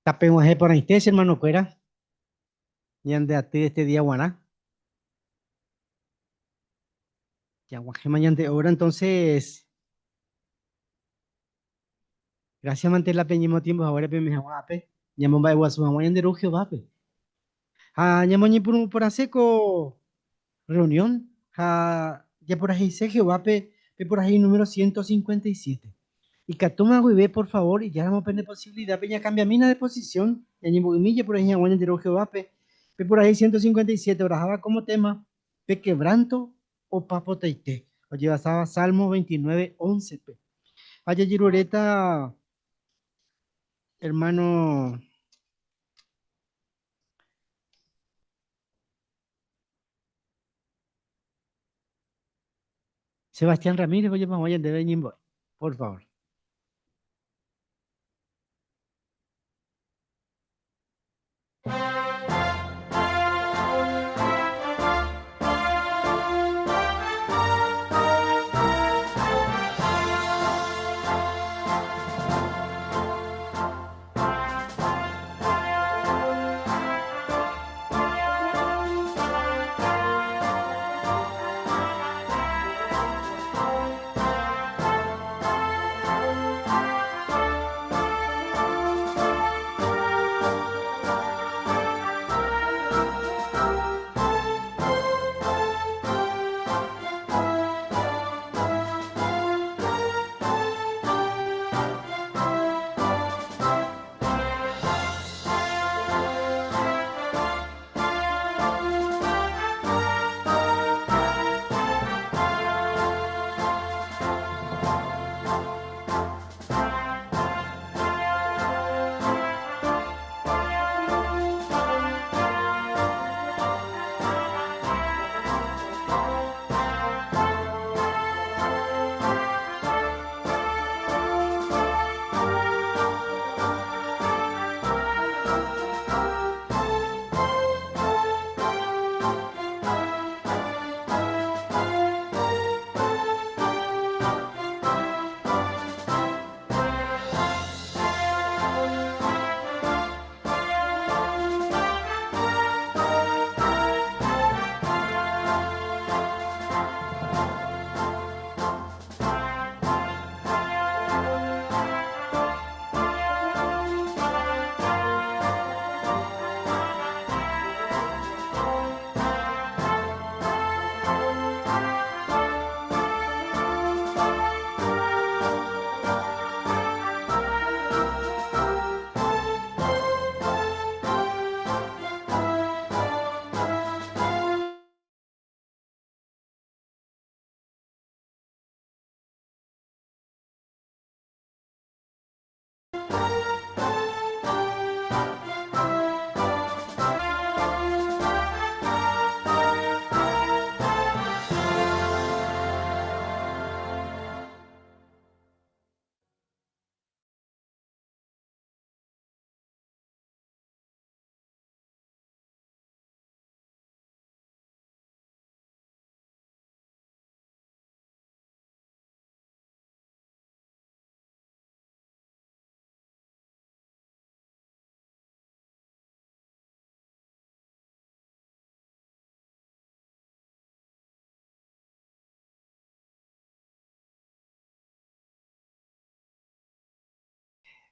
Tapeg̃uahẽ porãite che hermanokuéra, ñande aty este día guarã. Jag̃uahẽma ñande hora, entonces gracias mante la peñemotiempo haguére peime hag̃ua ápe, ñamomba'eguasu hag̃ua ñande Ru Jehovápe. Ha ñamoñepyrũ porãse ko reunión ha japoraheise Jehovápe pe porahéi número 157. Ikatúma guive, por favor, ijáramo pene posibilidad-pe ñakambiamína de posición, ñañembo'ymi japorahéi hag̃ua ñande Ru Jehovápe pe porahéi 157 oraháva como tema Pe quebranto opa potaite, ojevasáva Salmo 29, 11-pe. Ha jajeruréta hermano Sebastián Ramírez ojepo hag̃ua ñandéve ñembo'e. Por favor.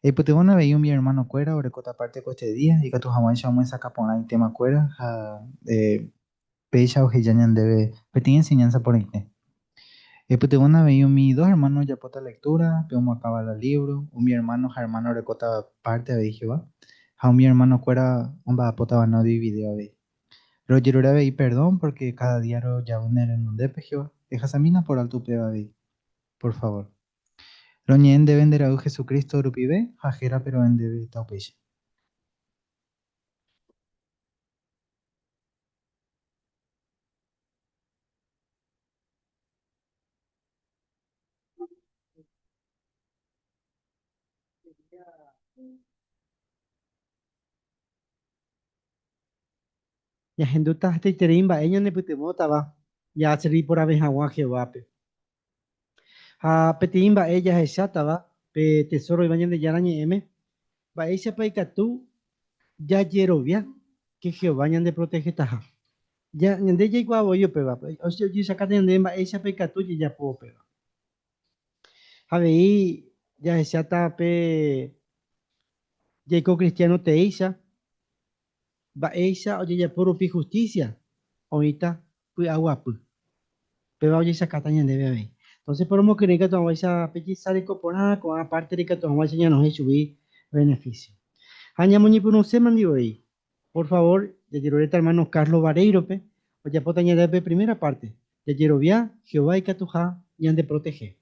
Eipytyvõna avei umi ermanokuéra orekóta párte koestedía ikatu hag̃uáicha omyesakã porã itemakuéra ha péicha oheja ñandéve peteĩ enseñánsa porãite. Eipytyvõna avei umi dos ermáno ojapóta lektúra, pe omoakãva la lívro, umi ermáno ha ermána orekóta párte avei Jehová, ha umi ermanokuéra omba'apótava en audio y vidéo avei. Rojerure avei perdón pórke káda día rojavy ne renondépe Jehová, ehasamína por alto upéva avei, por favór. Roñe'ẽ ndéve nde Ra'y Jesucristo rupive ha hérape ro'e ndéve taupéicha. Ñahendúta hetaiterei mba'e ñanepytyvõtava jaservi porãve hag̃ua Jehovápe. Ha peteĩ mba'e jahechátava pe tesóro oĩva Ñandejára Ñe'ẽme, mba'éichapa ikatu Jajerovia ke Jehová ñandeprotehetaha. Ja, ñande jaikuaa voi upéva, ojehechaukáta ñandéve mba'éichapa ikatu jajapo upéva. Avei jahecháta pe jaiko cristiano teéicha, mba'éicha ojejapo rupi justicia oĩta py'aguapy. Péva ojechakáta ñandéve avei. Entonces poromokyre'ỹ ikatu hag̃uáicha pejesareko porã ko'ã pártere ikatu hag̃uáicha ñanohẽ chugui beneficio. Ha ñamoñepyrũsémandi voi. Por favor, jajeruréta hermano Carlos Bareiro-pe ojapóta ñandéve pe primera parte, Jajerovia Jehová ikatuha ñandeprotehe.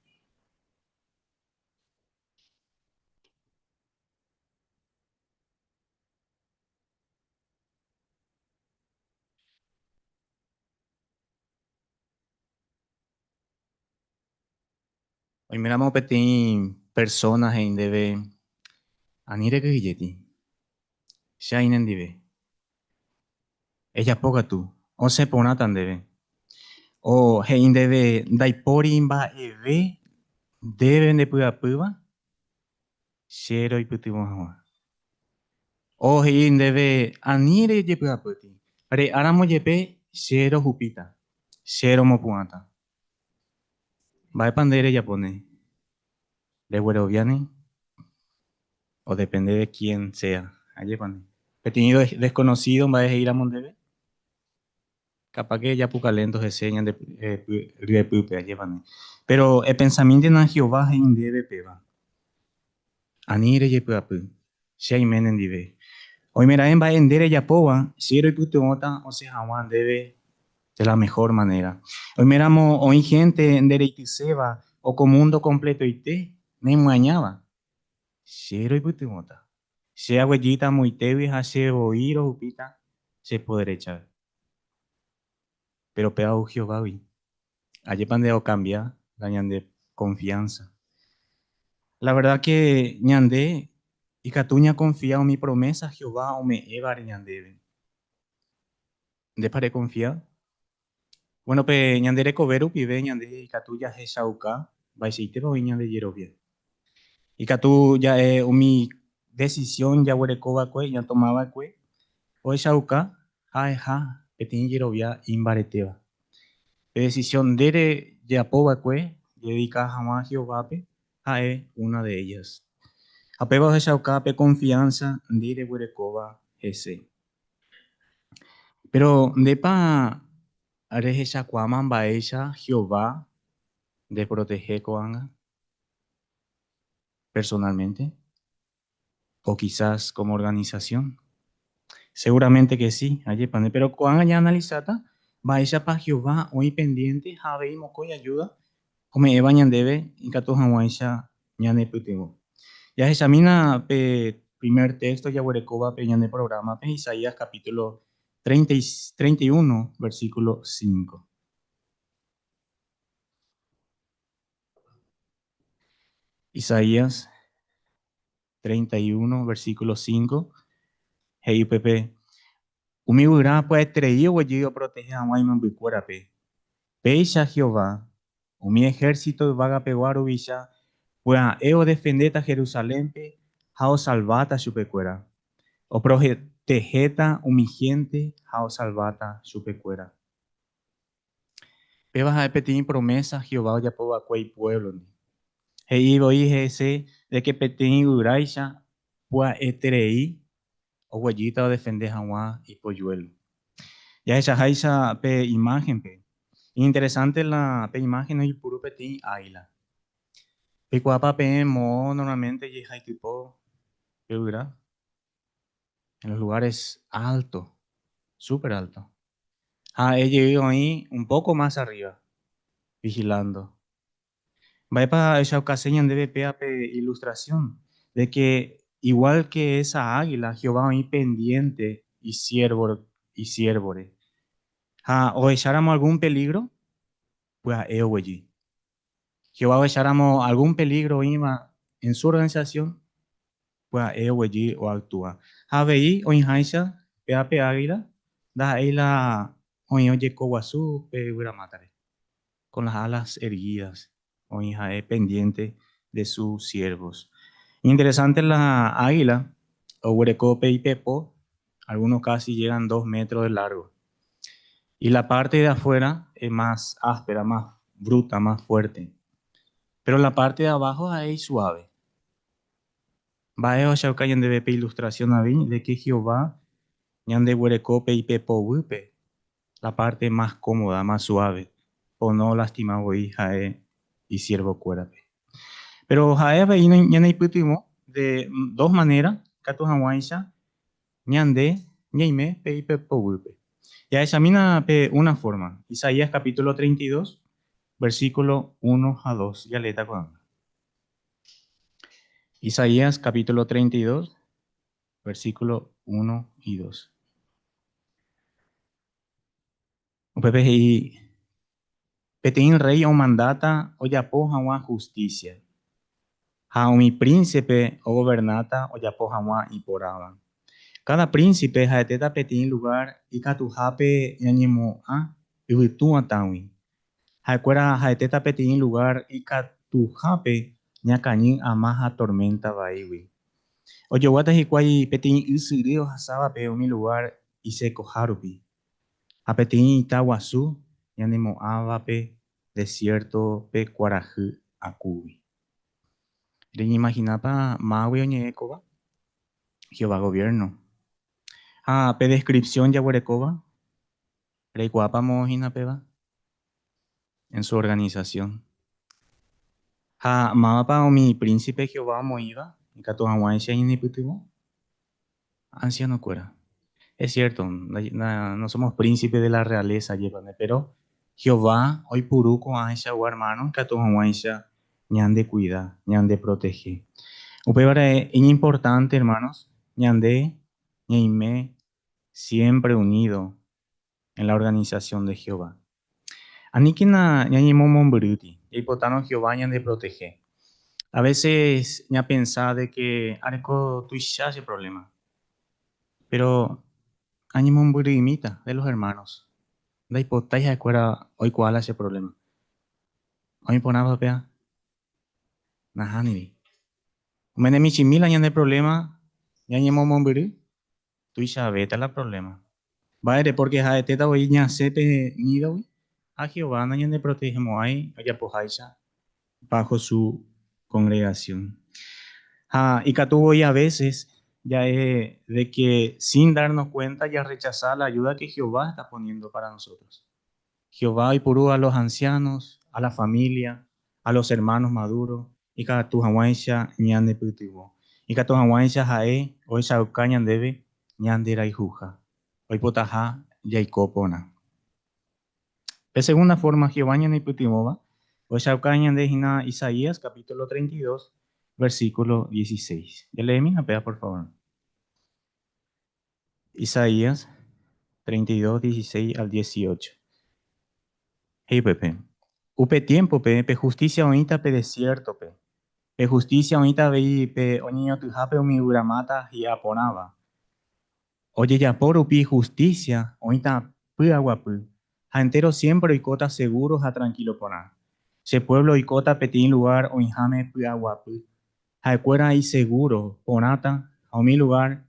Oiméramo peteĩ persóna he'i ndéve, Ani rekyhyjéti, che aĩ nendive. Ejapo katu, osẽ porãta ndéve. O he'i ndéve ndaipóri mba'eve ndéve ndepy'apýva, che roipytyvõ hag̃ua. O he'i ndéve ani rejepy'apýti, re'áramo jepe che rohupíta, che romopu'ãta. Mba'épa nde rejapóne? Regueroviáne? Odepende de quién sea. Ajépane. Peteĩ desconocido mba'e he'íramo ndéve, kapáke japukalénto hese ñande ryepýpe, ajépane. Péro epensamíntena Jehová he'i ndéve péva. Ani rejepy'apy, che aime nendive. Oimeraẽ mba'e nde rejapóva, che roipytyvõta osẽ hag̃ua ndéve de la mehór manéra. Oiméramo oĩ hénte nde reityséva o ko múndo kompletoite nemyañáva, che roipytyvõta. Che aguejýta amoitégui ha che voi rohupíta che po deréchagui. Péro péva ou Jehovágui. Ajépa nde okambia la ñande konfiánsa. La verda ke ñande ikatu ñakonfia umi promésa Jehová ome'ẽvare ñandéve. Ndépa rekonfia? Bueno, pe ñande rekove rupive ñande ikatu jahechauka mba'eichaitépa oĩ ñande jerovia. Ikatu ja'e umi desisión jaguerekova'ekue, ñatomava'ekue, ohechauka ha'eha peteĩ jerovia imbaretéva. Pe desisión nde rejapova'ekue jededika hag̃ua Jehovápe ha'e una de ellas. Ha péva ohechauka pe confianza nde reguerekóva hese. Péro ndépa rehechakuaáma mba'éicha Jehová ndeprotehe ko'ág̃a personalmente o quizás como organización? Seguramente que sí, ajépa nde. Péro ko'ág̃a ñaanalisáta mba'éichapa Jehová oĩ pendiénte ha avei mokõi ajúda ome'ẽva ñandéve ikatu hag̃uáicha ñanepytyvõ. Jahechamína pe primer téxto jaguerekóva pe ñane prográmape, Isaías capítulo 31, versículo 5. Isaías 31, versículo 5, he'i upépe, Umi guyra pya'eterei oguejy oprotehe hag̃ua imembykuérape. Péicha Jehová, Umi ehérsito yvagapegua ruvicha pya'e odefendéta Jerusalénpe ha osalváta chupekuéra. Oprotehéta umi hénte ha osalváta chupekuéra. Péva ha'e peteĩ promésa Jehová ojapo va'ekue ipuévlondi. He'i voi hese de ke peteĩ guyráicha pya'eterei oguejýta odefende hag̃ua ipojuélo. Jahechaháicha pe imáhenpe, iñinteresánte la pe imáhen oipuru peteĩ águila. Peikuaápa peẽ moõ normálmente jehaitypo pe yvyra? En los lugares alto, súper alto. Ha ha'e jey oĩ un poco más arriba, vigilando. Mba'épa ahechaukase ñandéve péa pe ilustrasión de ke igual ke esa águila, Jehová oĩ pendiente isiérvore. Ha ohecháramo algún peligro, pya'e oguejy. Jehová ohecháramo algún peligro oĩva en su organización, pya'e oguejy oactua. Ha avei oĩháicha péa pe águila ndaha'éi la oĩ ojeko guasu pe yvyramátare. Con las alas erguidas, oĩ ha'e pendiente de sus siervos. Iñinteresante la águila oguereko pe ipepo Algunos casi llegan 2 metros de largo. Y la parte de afuera es más áspera, más bruta, más fuerte. Pero la parte de abajo es suave. Mba'e ohechauka ñandéve pe ilustración avei de que Jehová ñandeguereko pe ipepoguýpe, la parte más cómoda, más suave, pono olastima voi ha'e isiervokuérape. Pero ha'e avei ñaneipytyvõ de dos manera ikatu hag̃uáicha ñande ñaime pe ipepoguýpe. Jahechamína pe una forma, Isaías capítulo 32, versículo 1 ha 2, jaleéta ko'ág̃a. Isaías capítulo 32, versículo 1 y 2. Upépe he'i, Peteĩ rréi omandáta ojapo hag̃ua hustísia, ha umi prínsipe ogovernáta ojapo hag̃ua iporãva. Káda prínsipe ha'etéta peteĩ lugár ikatuhápe ñañemo'ã yvytu atãgui. Ha'ekuéra ha'etéta peteĩ lugár ikatuhápe ñakañy ama ha torménta vaígui. Ojoguáta hikuái peteĩ ysyry ohasávape umi lugár isekoha rupi, ha peteĩ ita guasu ñanemo'ãvape desiértope kuarahy akúgui. Reñeimahinápa mávagui oñe'ẽ kóva? Jehová goviérno. Ha pe descripción jaguerekóva, reikuaápa moõ hína péva? En su organización. Ha mávapa umi príncipe Jehová omoĩva ikatu hag̃uáicha ñanepytyvõ? Anciano-kuéra. Es cierto, no somos príncipe de la realeza jepane, pero Jehová oipuru ko'ãichagua hermano ikatu hag̃uáicha ñandekuida, ñandeprotehe. Upévare iñimportánte, hermanos, ñande ñaime siémpre unído en la organización de Jehová. Aníkena ñañemomombyrýti, jaipotárõ Jehová ñandeprotehe. A veces ñapensa de que areko tuicha che problema, pero añemombyry'imíta de los hermanos, ndaipotái ha'ekuéra oikuaa la che problema. Oĩ porãpa péva? Nahániri. Oméne michĩmi la ñande problema ñañemomombyry, tuichavéta la problema. Mba'ére? Pórke ha'etéta voi ñasẽ pe nídogui ha Jehová nañandeprotehemo'ãi ojapoháicha bajo su congregación. Ha ikatu voi a veces ja'e de que sin darnos cuenta jarrechasa la ayuda que Jehová está poniendo para nosotros. Jehová oipuru a los ancianos, a la familia, a los hermanos maduros ikatu hag̃uáicha ñanepytyvõ, ikatu hag̃uáicha ha'e ohechauka ñandéve ñanderayhuha, oipotaha jaiko porã. Pe segunda forma Jehová ñanepytyvõva ohechauka ñande hína Isaías capítulo 32, versículo 16. Jaleemína péva por favor. Isaías 32, 16 al 18. He'i upépe, Upe tiémpope pe hustísia oĩta pe desiértope, pe hustísia oĩta avei pe oñeñotỹhápe umi yvyramáta hi'a porãva. Ojejapo rupi hustísia oĩta py'aguapy, ha entéro siémpre oikóta segúro ha trankílo porã. Che puévlo oikóta peteĩ lugár oĩháme py'aguapy. Ha'ekuéra isegúro porãta ha umi lugár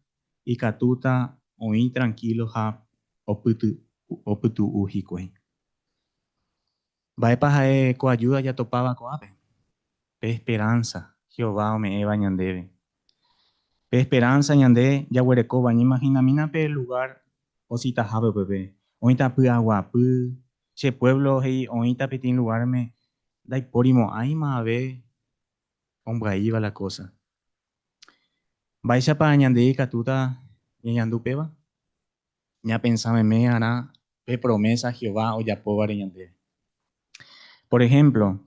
ikatúta oĩ trankílo ha opytu'u hikuái. Mba'épa ha'e ko ajúda jatopáva ko'ápe? Pe esperánsa Jehová ome'ẽva ñandéve. Pe esperánsa ñande jaguerekóva, ñaimahinamína pe lugár ositahápe upépe, oĩta py'aguapy, che puévlo he'i oĩta peteĩ lugárme ndaipórimo'ãi mavave ombyaíva la kósa. Mba'éichapa ñande ikatúta ñañandu péva? Ñapensa meme arã pe promésa Jehová ojapóvare ñandéve. Por ehémplo,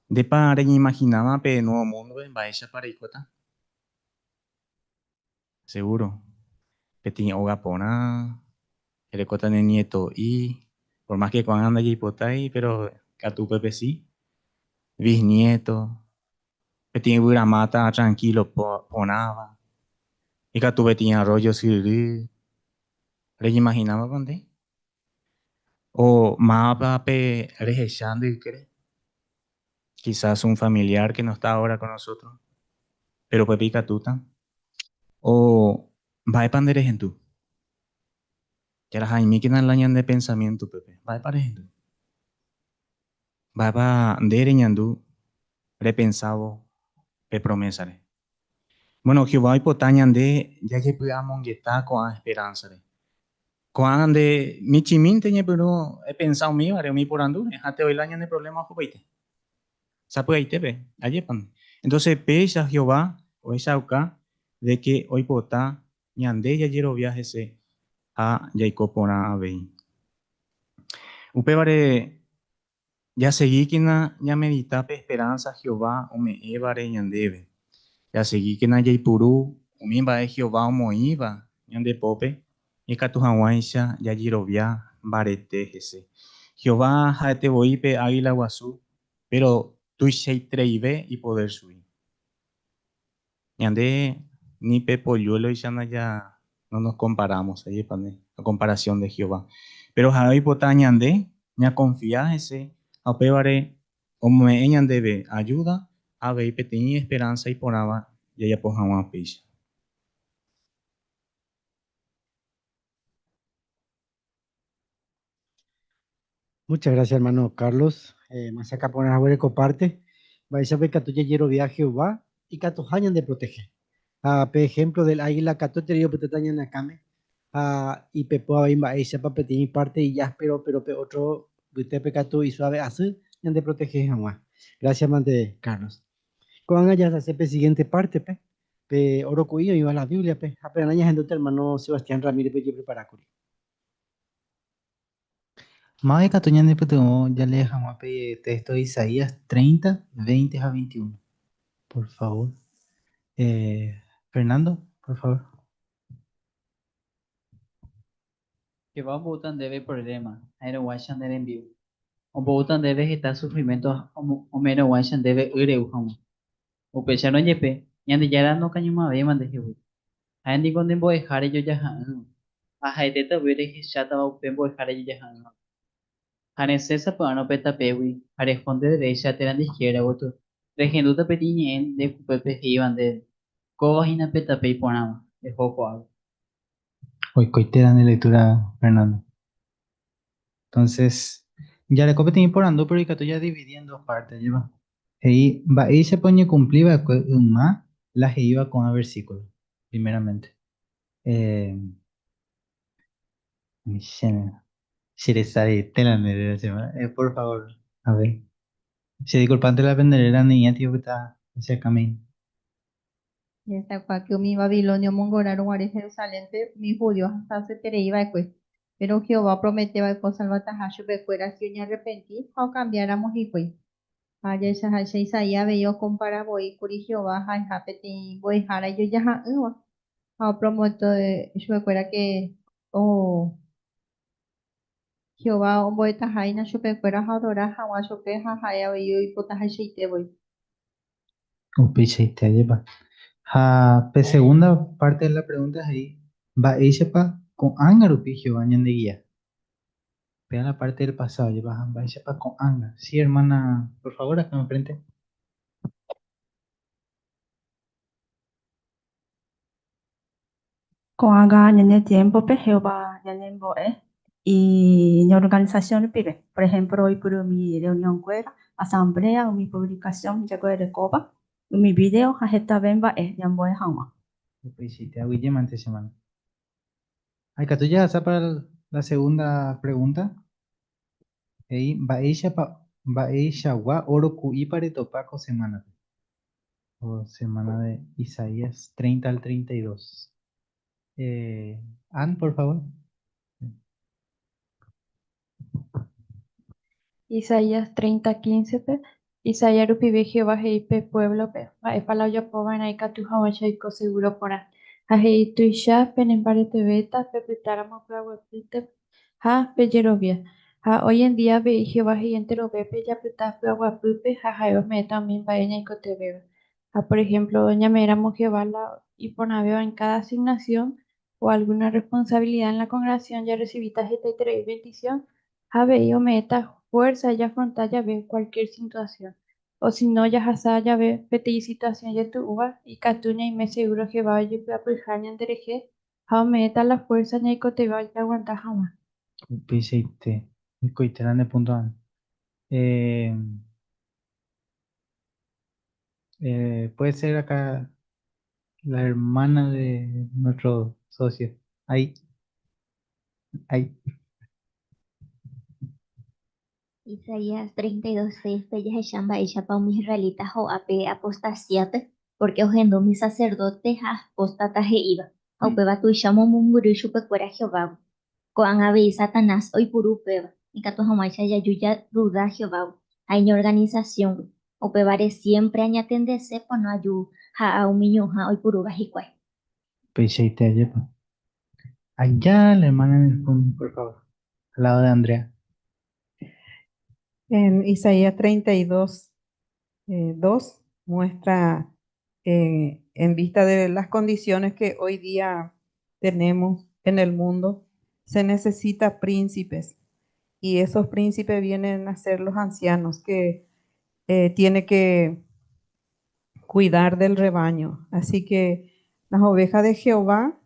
ndépa reñeimahináva pe nuévo múndope mba'éichapa reikóta? Segúro, peteĩ óga porã, erekóta ne nieto'i, por más ke ko'ág̃a ndajaipotái, péro katu upépe si, bisnieto, peteĩ yvyramáta trankílo porãva, ikatu peteĩ arroyo syry. Reñeimahinávapa nde? O mávapa pe rehecha nde ykére? Quizás un familiar que no está ahora con nosotros, péro upépe ikatúta. O mba'épa nde rehendu? Jaraha'imíkena la ñande pensamiento pépe. Mba'épa rehendu? Mba'épa nde reñandu repensávo pe promésare? Bueno, Jehová oipota ñande jajepy'amongeta ko'ã esperánsare. Ko'ág̃a nde michĩmínte ñepyrũ epensa umívare, umi porandúre, ha teoila ñane provléma ohopaite. Sapy'aitépe, ajépa nde. Entonces péicha Jehová ohechauka de ke oipota ñande jajerovia hese ha jaiko porã avei. Upévare jasegíkena ñamedita pe esperánsa Jehová ome'ẽvare ñandéve. Jasegíkena jaipuru umi mba'e Jehová omoĩva ñande pópe ikatu hag̃uáicha jajerovia mbarete hese. Jehová ha'ete voi pe águila guasu, péro tuichaitereive ipodér chugui. Ñande ni pe polluéloicha ndaja no nos comparamos, ajépa ne, a comparación de Jehová. Péro ha'e oipota ñande ñakonfia hese ha upévare ome'ẽ ñandéve ajúda ha avei peteĩ esperánsa iporãva jajapo hag̃ua péicha. Muchas gracias, hermano Carlos. Masakã porã haguére ko parte, mba'éichapa ikatu jajerovia Jehová ikatuha ñandeprotehe. Ha pe ejemplo del águila katueterei opytáta ñane akãme ha ipepo avei mba'éichapa peteĩ parte ijáspero péro pe ótro mbytépe katu isuave asy ñandeprotehe hag̃ua. Gracias mante, Carlos. Ko'ág̃a jahasase pe siguiente parte-pe, pe oro ku'i oĩva la Biblia-pe, ha pearã ñahendúta hermano Sebastián Ramírez-pe ojepreparákuri. Máva ikatu ñanepytyvõ jalee hag̃ua pe téxto Isaías 30, 20 ha 21? Por favor. Eh, Fernando, por favor. Jehová omboúta ndéve provléma, ha'erõguáicha ne rembi'u. Omboúta ndéve heta sufrimiénto ha ome'ẽrõguáicha ndéve y re'u hag̃ua. Upéicharõ jepe, Ñandejára nokañymavéima ndehegui. Ha'e niko ne mbo'ehára ijojaha'ỹva, ha ha'etéta voi rehechátava upe mbo'ehára ijojaha'ỹvape. Ha resẽ sapy'árõ pe tapégui ha reho nde derécha térã nde izquierda gotyo, rehendúta peteĩ ñe'ẽ nde kupépe he'íva ndéve, Kóva hína pe tape iporãva, eho ko'águi. Oikoitéra nde lectura, Fernando. Entonces, jareko peteĩ porandu péro ikatu jadividi en dos partes, ajépa? He'i, Mba'éichapa oñekumpli va'ekue yma la he'íva ko'ã versíkulo, primeramente. Eh, che resarete la nde réra che ma. Eh, por favor, a ver. Che disculpante la pende réra ne'ĩra tio opyta che akãme. Jahechakuaáke umi babilonio omongorárõ guare Jerusalénpe umi judío hasaseterei va'ekue. Péro Jehová opromete va'ekue osalvataha chupekuéra si oñarrepenti ha okambiáramo hikuái. Ha jahechaháicha Isaías avei okompara voi kuri Jehová ha'eha peteĩ mbo'ehára ijojaha'ỹva ha opromete chupekuéra ke Jehová ombo'etaha hína chupekuéra ha oadora hag̃ua chupe ha ha'e avei oipotahaichaite voi. Upeichaite, ajépa. Ha pe segunda parte de la pregunta he'i, Mba'éichapa ko'ág̃a rupi Jehová ñandegia? Péva la parte del pasado, ajépa, ha mba'éichapa ko'ág̃a? Sí, hermana, por favor, acá enfrente. Ko'ág̃a ñane tiémpope Jehová ñanembo'e iñorganisasión rupive. Por ehémplo, oipuru umi rreunionkuéra, asambléa, umi puvlikasión jaguerekóva, umi vidéo ha hetave mba'e ñambo'e hag̃ua. Upeichaite, aguyjémante che mano. Ha ikatu jahasa para la segunda pregunta, he'i mba'éichapa mba'eichagua óro ku'ípa retopa ko semánape. Ko semana de Isaías 30 al 32. Eh, Ann, por favor. Isaías 30, 15-pe, Isaías rupive Jehová he'i pe puévlope mba'épa la ojapo va'erã ikatu hag̃uáicha oiko segúro porã. Ha he'i, Tuicha penembaretevéta pepytáramo py'aguapýpe ha pejerovia. Ha hoy en día avei Jehová he'i enterovépe japyta py'aguapýpe ha ha'e ome'ẽta umi mba'e ñaikotevẽva. Ha por ehémplo, ñame'ẽramo Jehová la iporãvéva en káda asignasión o algúna rresponsavilida en la kongregasión jarresivíta hetaiterei vendisión ha avei ome'ẽta fuérsa jafronta jave kualkiér situasión. O si no jahasa jave peteĩ situasión jetu'úva, ikatu ñaime segúro Jehová ojepy'apyha ñanderehe. Ha ome'ẽta la fuérsa ñaikotevẽva jaguanta hag̃ua. Upeichaite, oikoite la ne punto Ana. Eh, puede ser acá la hermana de nuestro socio. Ahí, ahí. Isaías 32, 6-pe jahecha mba'éichapa umi israelita ho'a pe apostasíape, pórke ohendu umi saserdóte ha apóstata he'íva, ha upéva tuicha omomombyry chupekuéra Jehovágui. Ko'ág̃a avei Satanás oipuru upéva, ikatu hag̃uáicha jaju jaduda Jehovágui ha iñorganisasióngui. Upévare siémpre añatendese pono aju ha'a umi ñuhã oipurúva hikuái. Upeichaite ajépa. Allá la hermana en el fondo, por favor, al lado de Andrea. En Isaías 32, 2 muestra en vista de las condiciones que hoy día tenemos en el mundo, se necesita príncipes y esos príncipes vienen a ser los ancianos que tiene que cuidar del rebaño. Así que las ovejas de Jehová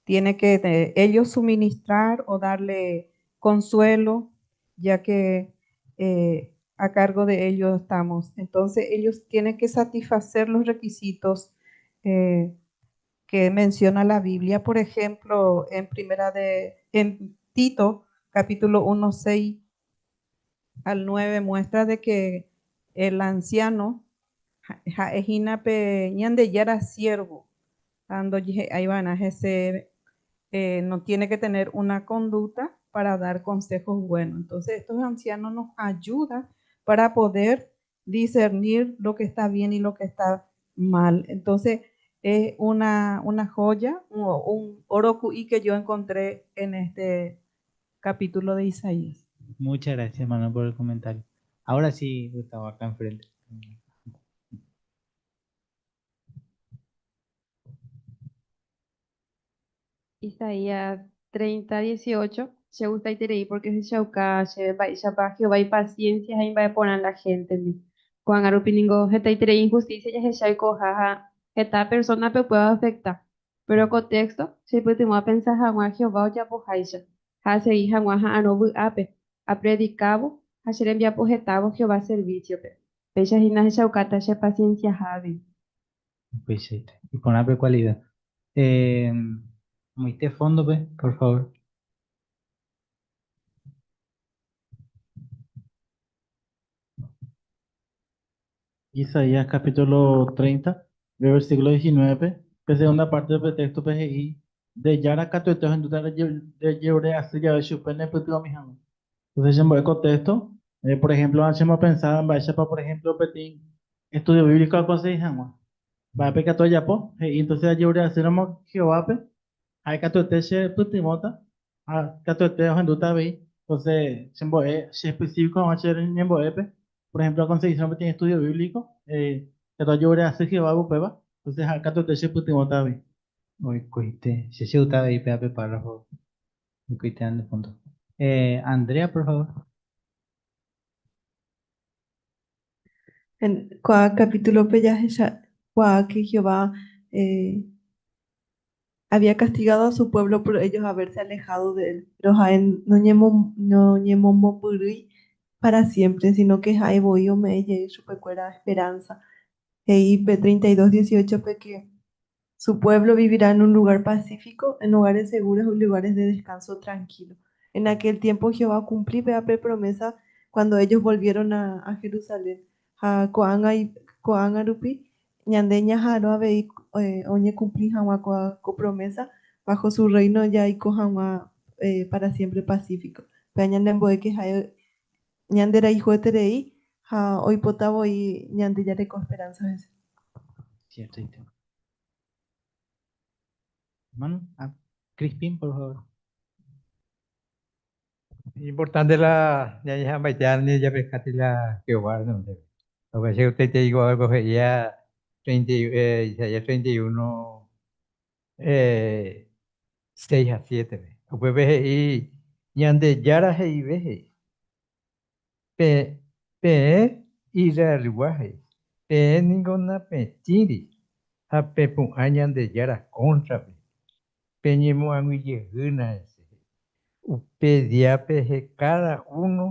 tiene que ellos suministrar o darle consuelo, ya que a cargo de ellos estamos. Entonces ellos tienen que satisfacer los requisitos que menciona la Biblia. Por ejemplo, en primera de en Tito, capítulo 1, 6 al 9, muestra de que el anciano ha'e pe Ñandejára siervo, cuando ahí van a ese no tiene que tener una conducta para dar consejos buenos. Entonces, estos ancianos nos ayudan para poder discernir lo que está bien y lo que está mal. Entonces, es una joya, un oro que yo encontré en este capítulo de Isaías. Muchas gracias, hermano, por el comentario. Ahora sí, Gustavo, acá enfrente. Isaías 30, 18. Chegustaiterei pórke ohechauka chéve mba'éichapa Jehová ipasiénsia ha imba'eporã la héntendi. Ko'ág̃a rupi ningo hetaiterei inhustísia jahecha oikoha ha heta persónape upéva oafekta. Péro ko téxto chepytyvõ apensa hag̃ua Jehová ojapoháicha ha asegi hag̃ua ha'arõ vy'ápe, apredikávo ha che rembiapo hetávo Jehová servísiope. Péicha hína ahechaukáta chepasiensiaha avei. Upeichaite. Iporã pe kualida. Eh, moite fóndope, por favor. Isaías capítulo 30, pe versículo 19-pe, pe segunda parte pe texto-pe he'i, Nde Jára katuete ohendúta rejerure asy jave chupe nepytyvõmi hag̃ua. Entonces chembo'e ko texto, por ejemplo, chemopensa mba'éichapa, por ejemplo, peteĩ estudio bíblico akonsegi hag̃ua. Mba'épa ikatu ajapo? He'i, entonces ajerure asýramo Jehovápe, ha'e katuete chepytyvõta ha katuete ohendúta avei. Entonces chembo'e che específico hag̃ua che ñembo'épe, por ejemplo, akonsegisérõ peteĩ estudio bíblico, ikatu ajerure asy Jehovápe upéva, entonces ha'e katuete chepytyvõta avei. Oikoite. Che chegusta avei péva pe párrafo. Oikoite ande punto. Andrea, por favor. En ko'ã capítulo-pe jahechakuaa que Jehová eh, había castigado a su pueblo por ellos haberse alejado de él, pero ha'e noñemomombyrýi para siempre, sino que ha'e voi ome'ẽ jey chupekuéra esperanza. He'i pe 32, 18-pe que su pueblo vivirá en un lugar pacífico, en lugares seguros y lugares de descanso tranquilo. En aquel tiempo Jehová cumplí pe promesa cuando ellos volvieron a Jerusalén. Ha ko'ág̃a rupi ñande ñaha'arõ avei oñekumpli hag̃ua ko promesa bajo su reino jaiko hag̃ua para siempre pacífico. Péva ñanembo'e ha'e ñanderayhueterei ha oipota voi ñande jareko esperanza hese. Cierto. Hermano, ah, Crispín, por favor. Importante la ñañeha'ãmbaite japekati la Jehová renondépe. Lo que usted te digo algo ya 30, Isaías 31, 6 a 7. Upépe he'i Ñandejára he'ive he'i. Pe peẽ Israelgua he'i. Peẽ ningo napetĩri ha pepu'ã Ñandejára kóntrape. Peñemoag̃uijeýna hese. Upe díape he káda uno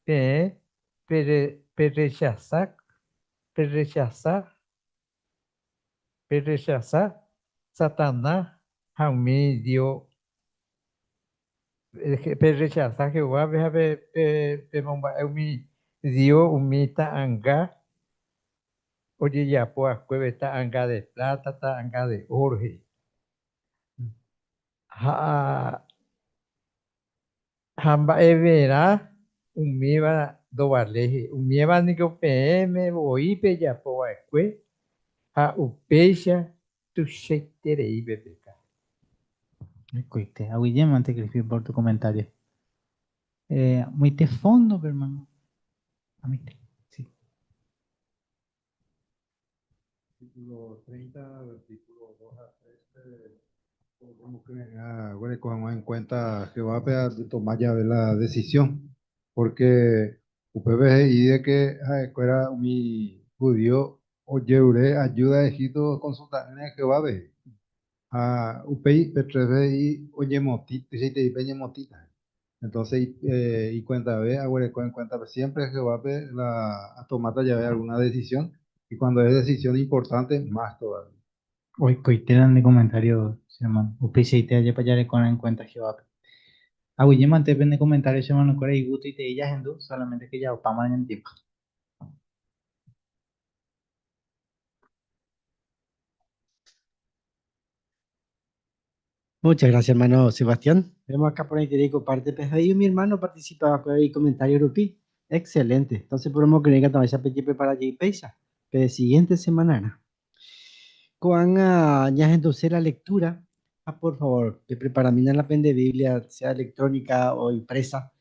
peẽ perrechasa, perrechasa, perrechasa Satana ha umi dio, perrechasa Jehovápe ha pemomba'e umi dio, umi ta'anga ojejapo va'ekuépe, ta'anga de pláta, ta'anga de óro, he'i. Ha mba'everã umíva ndovaléi he'i, umíva niko peẽme voi pejapo va'ekue ha upéicha tuichaiterei pepeka. Oikoite. Aguyjémante Crispín por tu comentario. Amoite fondo-pe hermano. Amoite. Sí. Capítulo 30, versículo 2 a 3, omokyre'ỹ hag̃ua en cuenta Jehovápe toma jave la decisión, porque upépe he'i de que ha'ekuéra umi judío ojerure ayuda Egipto okonsulta'ỹre Jehovápe. Ha upéi pe 3 he'i oñemotĩ, tuichaitei peñemotĩta. Entonces ikuentave aguereko en cuenta siempre Jehovápe la atomáta jave alguna decisión y cuando es decisión importante, más todavía. Oikoite la nde comentario, che hermano. Upeichaite ajépa jarekorã en cuenta Jehovápe. Aguyjémante pende comentario, che hermanokuéra, igustoitei jahendu, solamente que jaopáma ñane tiempo. Muchas gracias, hermano Sebastián. Vemos acá por ahí te parte pues mi hermano participa por ahí comentario rupi. Excelente. Entonces podemos creer que también se prepara allí peisa. Pero siguiente semana. Ko'ág̃a ñahenduse la lectura. Ah, por favor, que preparamina la pende Biblia, sea electrónica o impresa.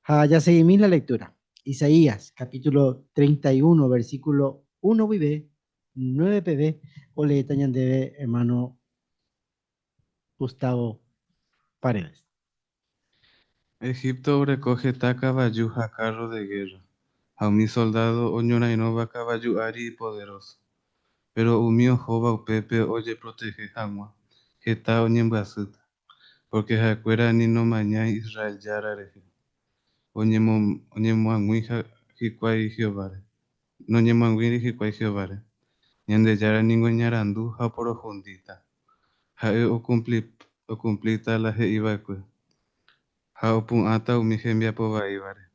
Ah, ya seguimos la lectura. Isaías, capítulo 31, versículo 1 vive, 9 pb, oleéta ñandéve, hermano Gustavo Paredes. Egipto oreko heta kavaju ha kárro de gérra, ha umi soldádo oñorairõva kavaju ári ipoderóso. Péro umi ohóva upépe ojeprotehe hag̃ua, heta oñembyasýta, pórke ha'ekuéra ni nomañái Israel Jára rehe. Oñemoag̃ui hikuái Jehováre. Noñemoag̃uíri hikuái Jehováre. Ñandejára ningo iñarandu ha oporohundíta. Ha'e okumplíta la he'i va'ekue, ha opu'ãta umi hembiapo vaívare,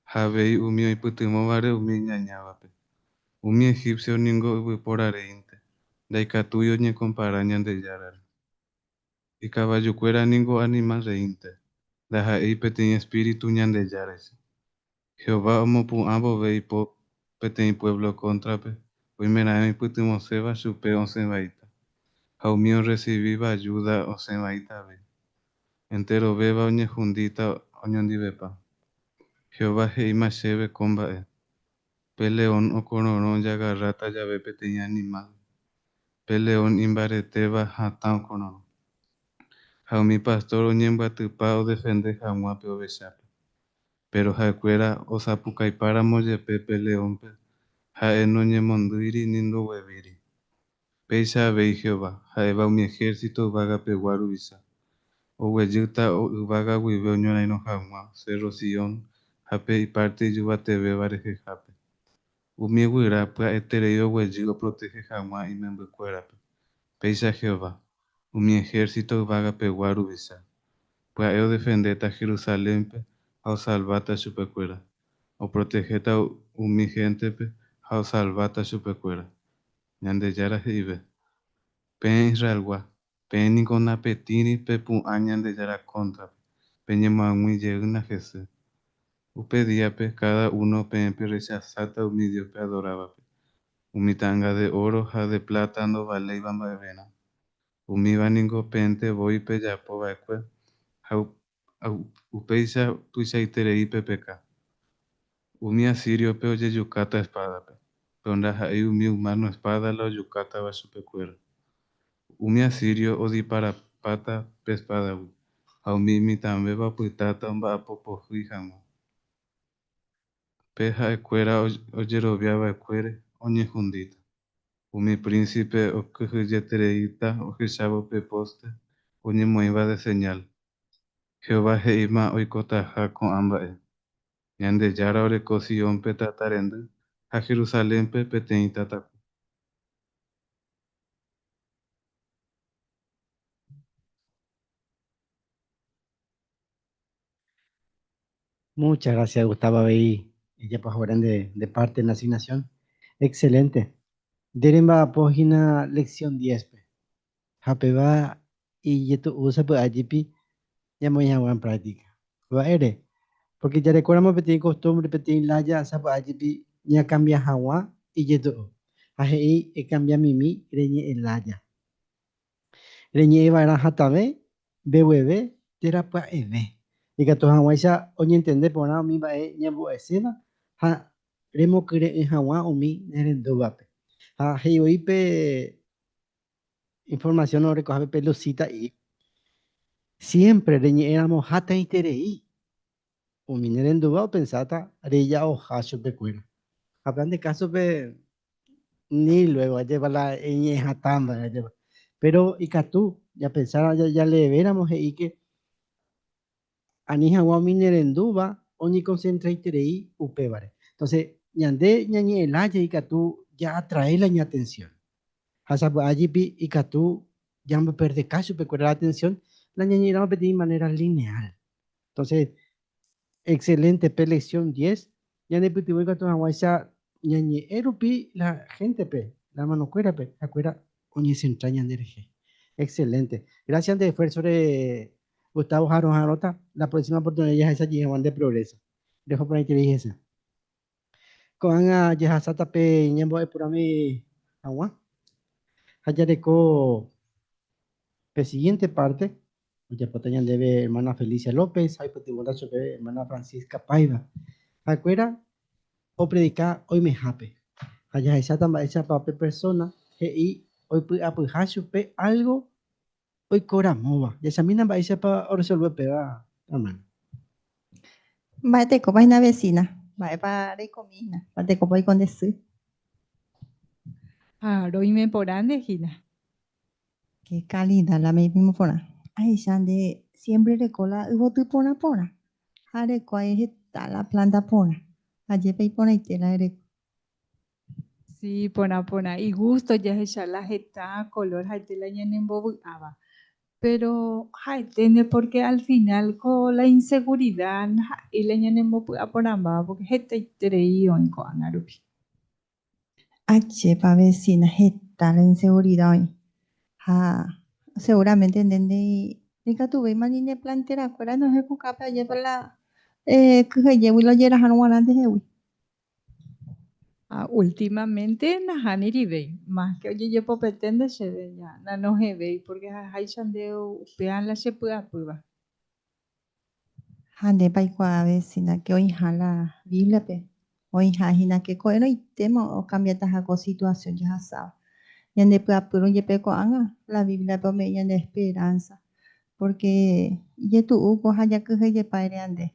ha avei umi oipytyvõvare umi iñañávape. Umi egipcio ningo yvypóra reínte, ndaikatúi oñekompara Ñandejárare. Ikavajukuéra ningo animál reínte, ndaha'éi peteĩ espíritu Ñandejáraicha. Jehová omopu'ã vove ipo peteĩ puévlo kóntrape, oimeraẽ oipytyvõséva chupe osẽ vaíta, ha umi orresivíva ajúda osẽ vaíta avei. Enterovéva oñehundíta oñondivepa. Jehová he'íma chéve ko mba'e, Pe león okororõ ojagarráta jave peteĩ animál. Pe león imbaretéva hatã okororõ. Ha umi pastór oñembyatypa odefende hag̃ua pe ovechápe. Péro ha'ekuéra osapukaipáramo jepe pe leónpe, ha'e noñemondýiri ni ndoguevíri. Péicha avei Jehová, ha'éva umi ehérsito yvagapegua ruvicha, oguejýta yvága guive oñorairõ hag̃ua Sérro Sion ha pe ipárte ijyvatevéva rehehápe. Umi guyra pya'eterei oguejy oprotehe hag̃ua imembykuérape. Péicha Jehová, umi ehérsito yvagapegua ruvicha, pya'e odefendéta Jerusalénpe ha osalváta chupekuéra. Oprotehéta umi héntepe ha osalváta chupekuéra. Ñandejára he'ive, Peẽ Israelgua, peẽ niko napetĩri pepu'ã Ñandejára kóntrape, peñemoag̃ui jeýna hese. Upe díape, káda uno peẽ perrechasáta umi dios peadorávape, umi ta'anga de óro ha de pláta ndovaléiva mba'everã. Umíva ningo peẽnte voi pejapo va'ekue ha upéicha tuichaiterei pepeka. Umi asíriope ojejukáta espádape, péro ndaha'éi umi umáno espáda la ojukátava chupekuéra. Umi asírio odiparapáta pe espádagui, ha umi imitãvéva opytáta omba'apo pohýi hag̃ua. Pe ha'ekuéra ojerovia va'ekuére oñehundíta. Umi prínsipe okyhyjetereíta ohechávo pe póste. oñemoĩva de señál. Jehová he'íma oikotaha ko'ã mba'e. Ñandejára oreko Siónpe tata rendy ha Jerusalénpe peteĩ tataku. Muchas gracias, Gustavo, avei ejapohaguére nde parte en la asignación. Excelente. Nde remba'apo hína lección diez-pe. Ha péva ijetu'u sapy'a jepi ñamoĩ hag̃ua en práctica. Mba'ére? Porque jarekóramo peteĩ costumbre, peteĩ lája sapy'a jepi ñakambia hag̃ua ijetu'u. Ha he'i ekambia mimi reñe'ẽ lája. Reñe'ẽ va'erã hatãve, mbegueve térã pya'eve, ikatu hag̃uáicha oñentende porã umi mba'e ñambo'eséva ha remokyre'ỹ hag̃ua umi nerendúvape. Ha he'i voi pe informasión orekohápe pe lusita'i, Siémpre reñe'ẽramo hatãiterei, umi nerendúva opensáta reja'oha chupekuéra. Ha pe nde kásope ni luego ajépa la eñe'ẽ hatãva ajépa. Péro ikatu ñapensa jaleevéramo he'íke ani hag̃ua umi nerendúva oñekonsentraiterei upévare. Entonces, ñande ñañe'ẽ lája ikatu jaatrae la ñatensión. Ha sapy'a jepi ikatu jamboperdeka chupekuéra la atensión la ñañe'ẽramo peteĩ manera lineal. Entonces, excelente pe lección diez ñanepytyvõ ikatu hag̃uáicha ñañe'ẽ rupi la gente-pe, la hermano-kuérape, ha'ekuéra oñecentra ñande rehe. Excelente. Gracias nde esfuerzo-re Gustavo ha roha'arõta la próxima oportunidad jahecha jey hag̃ua nde progreso. Reho porãiterei hese. Ko'ág̃a jahasáta pe ñembo'e porãmi hag̃ua ha jareko pe siguiente parte ojapóta ñandéve hermana Felicia López ha oipytyvõta chupe hermana Francisca Paiva. Ha'ekuéra opredika oimehápe ha jahecháta mba'éichapa pe persona he'i oipy'apyha chupe álgo oikoramóva. Jahechamína mba'éichapa oresolve upéva, hermana. Mba'etekópa hína vecina? Mba'épa reikomi hína? Mba'etekópa oiko nde sy? Ha roime porã nde hína. Qué calidad la meipimo porã. Ahecha nde siempre reko la yvoty porã porã. Ha reko ahí heta la planta porã. Ajépa iporãite la ereko. Sí, porã porã. Igusto jahecha la heta color ha'ete la ñanembovy'áva. Pero ha'eténe porque al final ko la inseguridad ndaha'éi la ñanembopy'a porãmbáva porque hetaiterei oĩ ko'ág̃a rupi. Ajépa vecina heta la inseguridad oĩ. Ha seguramente nde ndaikatuvéima ni ne planterakuéra nohẽkukápe ajépa la kyhyjégui la ojerahárõ g̃uarã ndehegui. Ha últimamente nahánirivéi, más que ojejepopete nde chéve ja nanohẽvéi porque ha'eháicha nde upéva la chepy'apýva. Ha ndépa aikuaa vecina ke oĩha la Bíbliape, oĩha hína ke ko'ẽrõitéma okambiataha ko situasión jahasáva. Ñandepy'apýrõ jepe ko'ág̃a, la Bíbliape ome'ẽ ñande esperánsa, pórke ijetu'u ko ha jakyhyjepa ere ande.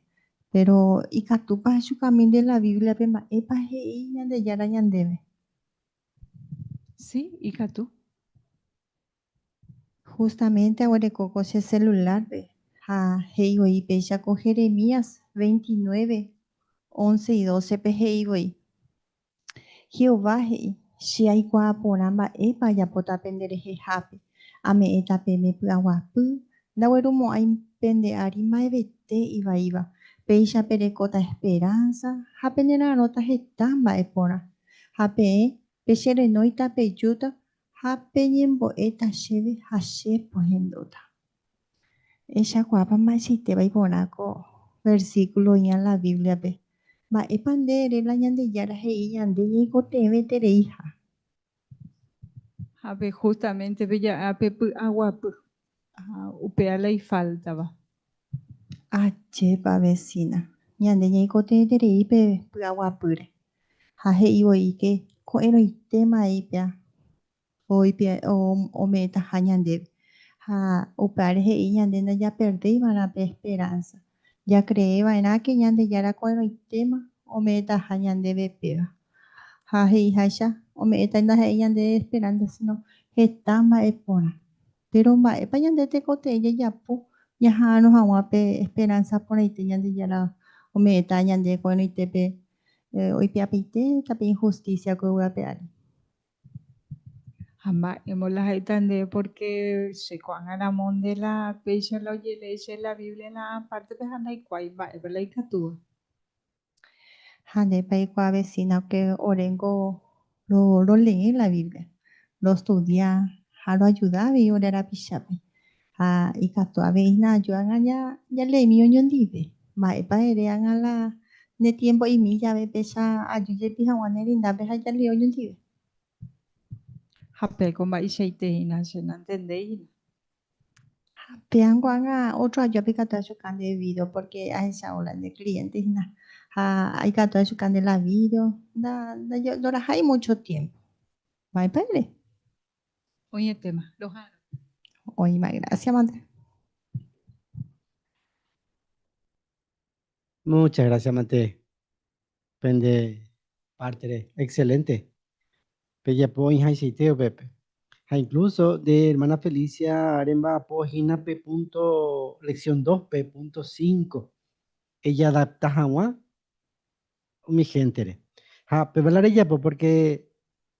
Péro ikatúpa ahechukamínte la Bíbliape mba'épa he'i Ñandejára ñandéve? Si, ikatu. Justamente aguereko ko che celular-pe ha he'i voi péicha ko Jeremías 29, 11 y 12-pe he'i voi, Jehová he'i, Che aikuaa porã mba'épa ajapóta penderehehápe, ame'ẽta peẽme py'aguapy, ndaguerumo'ãi pende ári mba'evete ivaíva, péicha perekóta esperánsa ha penera'arõta heta mba'e porã. Ha peẽ pecherenóita pejúta Ha peñembo'éta chéve ha che pohendúta. Ehechakuaápa mba'eichaitépa iporã ko versíkulo oĩva la Bíbliape? Mba'épa nde ere la Ñandejára he'i ñande ñaikotevẽtereiha? Ha pe justamente pe ja'a pe py'aguapy, ha upéva la ifáltava. Ajépa vecina, ñande ñaikotevẽterei pe py'aguapýre. Ha he'i voi ke ko'ẽrõitéma eipea ome'ẽtaha ñandéve. Ha upévare he'i ñande ndajaperdéi va'erã pe esperánsa. Jakree va'erã ke Ñandejára ko'ẽrõitéma ome'ẽtaha ñandéve péva. Ha he'iháicha ome'ẽta ndaha'éi ñande esperánsa síno heta mba'e porã. Péro mba'épa ñande tekotevẽ jajapo ñaha'arõ hag̃ua pe esperanza porãite Ñandejára ome'ẽta ñande ko'ẽrõitépe oipe'apaitéta pe injusticia ko yvy ape ári. Ha mba'émo la ha'éta ndéve pórke che ko'ág̃a ramo nde la péicha la ojelee che la Biblia la pártepe ha ndaikuaái mba'épa la ikatúva. Ha ndépa eikuaa vecina ke oréngo rolee la Biblia, rostudia ha roajuda avei ore rapichápe. Ha ikatu avei hína aju ág̃a jaleemi oñondive. Mba'épa ere ág̃a la ne tiempo'imi jave péicha aju jepi hag̃ua ne rendápe ha jalee oñondive. Ha péko mba'eichaite hína che nantendéi hína. Ha péango ág̃a ótro ajuápe ikatu achuka nde vídeo pórke ahechávo la nde kliénte hína. Ha ikatu achuka nde la vídeo, ndorahái múcho tiémpo. Mba'épa ere? Oĩetéma, roha'arõ. Oĩma, grásia mante. Muchas gracias, mante. Pende pártere. Excelente. Pejapo oĩhaichaite upépe. Ha incluso de hermana Felicia remba'apo hína pe punto lección 2-pe, punto 5. Ejadapta hag̃ua umi héntere. Ha péva la rejapo porque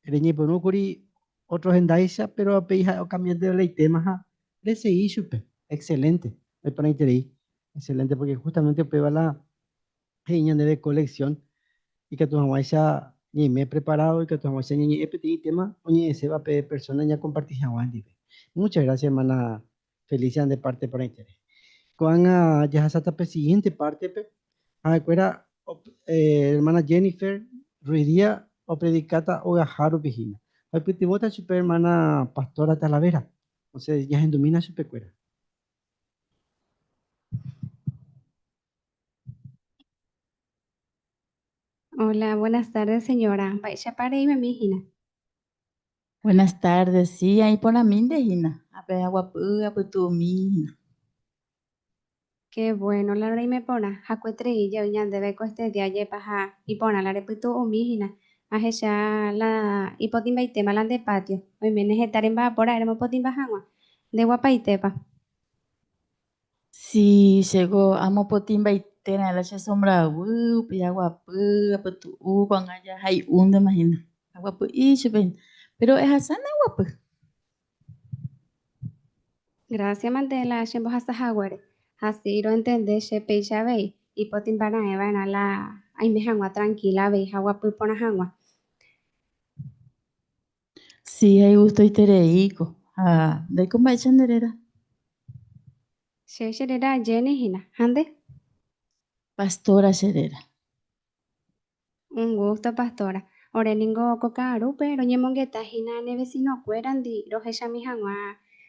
reñepyrũkuri otro hendáicha, pero upéi ha'e okambiánte la itéma ha resegi chupe. Excelente. Iporãiterei. Excelente porque justamente upéva la he'i ñandéve ko lección ikatu hag̃uáicha ñaime preparado, ikatu hag̃uáicha ñañe'ẽ peteĩ tema oñe'ẽséva pe persona ñakomparti hag̃ua hendive. Muchas gracias hermana Felicia nde parte porãitére. Ko'ág̃a jahasáta pe siguiente parte-pe, ha'ekuéra hermana Jennifer Ruiz Díaz opredikáta ogaha rupi hína. Ha oipytyvõta chupe hermana Pastora Talavera. Entonces ñahendumína chupekuéra. Hola, buenas tardes, señora. Mba'éichapa reimemi hína? Buenas tardes, sí, aĩ porãmínte hína. Ápe aguapy apytu'umi hína. Qué bueno la reime porã. Hakueterei jey ñandéve ko este día jepa ha iporã la repytu'umi hína. Ahecha la ipotĩmbaitéma la nde patio. Oiméne heta remba'apo ra'e remopotĩmba hag̃ua. Ndeguapaitépa. Si, chéko amopotĩmbaitéra'e la che sombraguy, upéi aguapy, apytu'u, ko'ág̃a ja hay'úntema hína. Aguapy'i chupe hína. Péro ehasána aguapy. Gracia mante la chembohasa haguére. Ha si roentende che péicha avei, ipotĩmba raẽ va'erã la aime hag̃ua tranquila avei ha aguapy porã hag̃ua. Si, ha igustoitereíko. Ha ndéiko mba'éicha nde réra? Che che réra Jenny hína. Ha nde? Pastora che réra. Un gusto, pastora. Ore ningo ko ka'arúpe roñemongeta hína ne vecino-kuérandi rohechami hag̃ua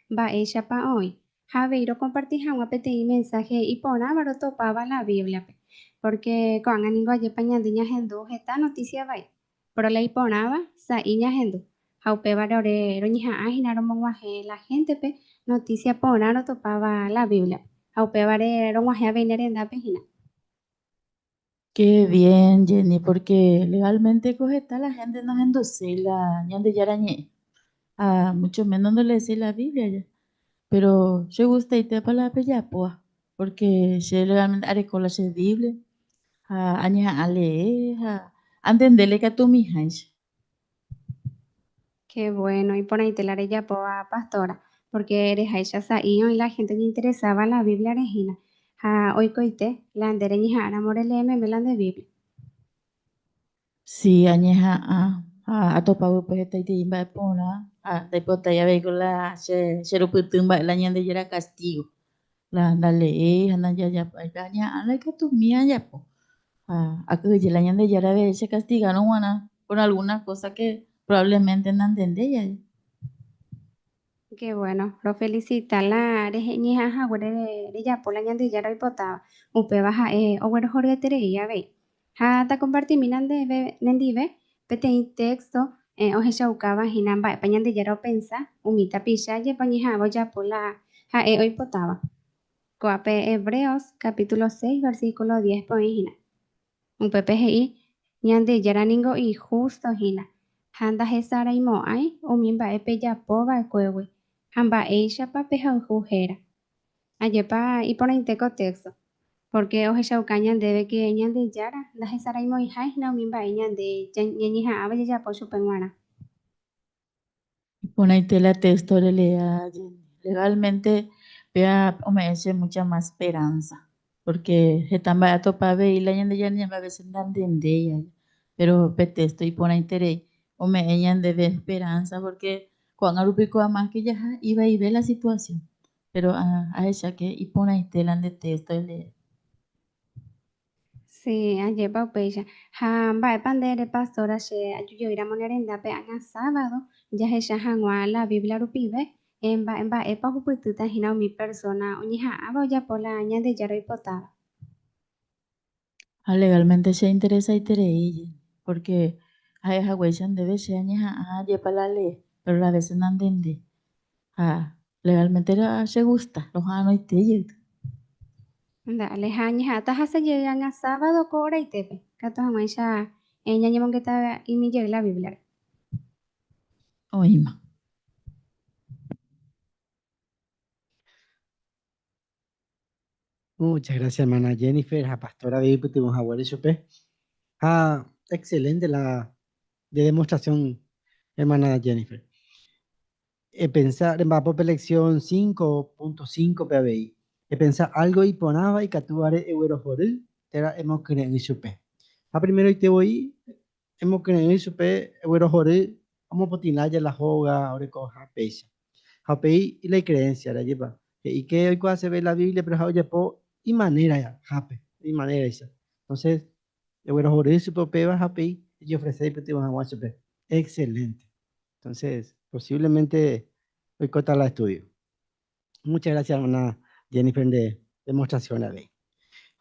mba'éichapa oĩ. Ha avei rokomparti hag̃ua peteĩ mensáhe iporãva rotopáva la Bíbliape. Pórke ko'ág̃a ningo ajépa ñande ñahendu heta notísia vai. Péro la iporãva, sa'i ñahendu. Ha upévare ore roñeha'ã hína romog̃uahẽ la héntepe notísia porã rotopáva la Bíbliape. Ha upévare rog̃uahẽ avei ne rendápe hína. Qué bien, Jenny, porque legalmente ko heta la gente nohenduséi la Ñandejára Ñe'ẽ, ha mucho menos ndoleeséi la Biblia ja. Pero che gustaitépa la pejapóva, porque che legalmente areko la che Biblia ha añeha'ã alee ha antendéle katu umiháicha. Qué bueno, iporãite la rejapóva, pastora, porque reháicha sa'i oĩ la gente oñeinteresáva la Bíbliare hína, ha oikoite la nde reñeha'ãramo relee meme la nde Biblia. Si, añeha'ã ha atopágui upe hetaiterei mba'e porã ha ndaipotái avei ko la che cherupyty mba'e la Ñandejára castigo. La ndaleéi ha ndajajapái pe añeha'ã la ikatumi ajapo. Ha akyhyje la Ñandejára avei che castigárõ g̃uarã por alguna cosa que probablemente nantendéi aje. Qué bueno, rofelicita la reñeha'ã haguére rejapo la Ñandejára oipotáva, upéva ha'e oguerohoryeterei avei. Ha takompartimína ndéve nendive peteĩ téxto ohechaukáva hína mba'épa Ñandejára opensa umi tapicha jepe oñeha'ãva ojapo la ha'e oipotáva. Ko'ápe Hebreos capítulo seis versículo diez-pe oĩ hína. Upépe he'i, Ñandejára ningo ihústo hína, ha ndahesaraimo'ãi umi mba'e pejapo va'ekuégui. Ha mba'éichapa pehayhu héra. Ajépa iporãite ko texto, pórke ohechauka ñandéve ke Ñandejára ndahesaraimo'ãiha hína umi mba'e ñande ñañeha'ãva jajapo chupe g̃uarã. Iporãite la texto relea legalmente péva ome'ẽ che mucha más esperanza porque heta mba'e atopa avei la Ñandejára ñe'ẽme a veces nantendéi pero pe texto iporãiterei ome'ẽ ñandéve esperanza porque ko'ág̃a rupi ko amáske jaha ivaive la situación pero ahecha que iporãite la nde texto elee. Sí, ajépa upéicha. Ha mba'épa nde ere pastora che ajujeýramo ne rendápe ág̃a sábado jahecha hag̃ua la Biblia rupive mba'e mba'épa ohupytýta hína umi persóna oñeha'ãva ojapo la Ñandejára oipotáva. Ha legalmente che interesaiterei porque ha'e haguéicha ndéve che añeha'ã ajépa la lee, pero a veces nantendéi. Ha legalmente che gusta roha'arõite jey. Dale, ha añeha'ãta hasẽ jey ág̃a sábado ko oraitépe, katu hag̃uáicha ñañemongeta'imi jey la Bíbliare. Oĩma. Muchas gracias, hermana Jennifer, ha pastora avei oipytyvõ haguére chupe. Ha excelente la de demostración, hermana Jennifer. Epensa remba'apo pe lección 5.5 pe avei. Epensa algo iporãva ikatúvare eguerohory térã emokyre'ỹ chupe. Ha primeroite voi emokyre'ỹ chupe eguerohory omopotĩ lája la hóga orekoha péicha. Ha upéi la icreencia-re, ajépa? He'i ke oikuaaseve la Biblia péro ha'e ojapo imanera hápe, imanéraicha. Entonces, eguerohory chupe upéva ha upéi ejeofrese eipytyvõ hag̃ua chupe. Excelente. Entonces, posiblemente oikóta la estudio. Muchas gracias, hermana Jennifer, nde demostración avei.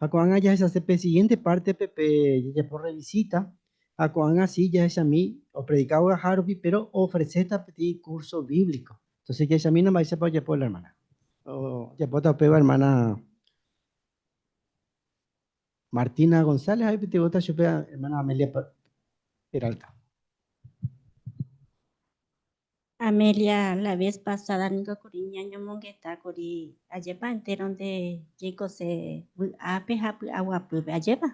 Ha ko'ág̃a jahechase pe siguiente parte-pe pe jajapo revisita, ha ko'ág̃a si jahechami opredika ogaha rupi, pero oofreséta peteĩ curso bíblico. Entonces jahechamína mba'éichapa ojapo la hermana. Ojapóta upéva hermana Martina González ha oipytyvõta chupe hermana Amelia Peralta. Amelia, la vez pasada niko kuri ñañomongeta kuri ajépa entéronte jaikose vy'ápe ha py'aguapýpe, ajépa?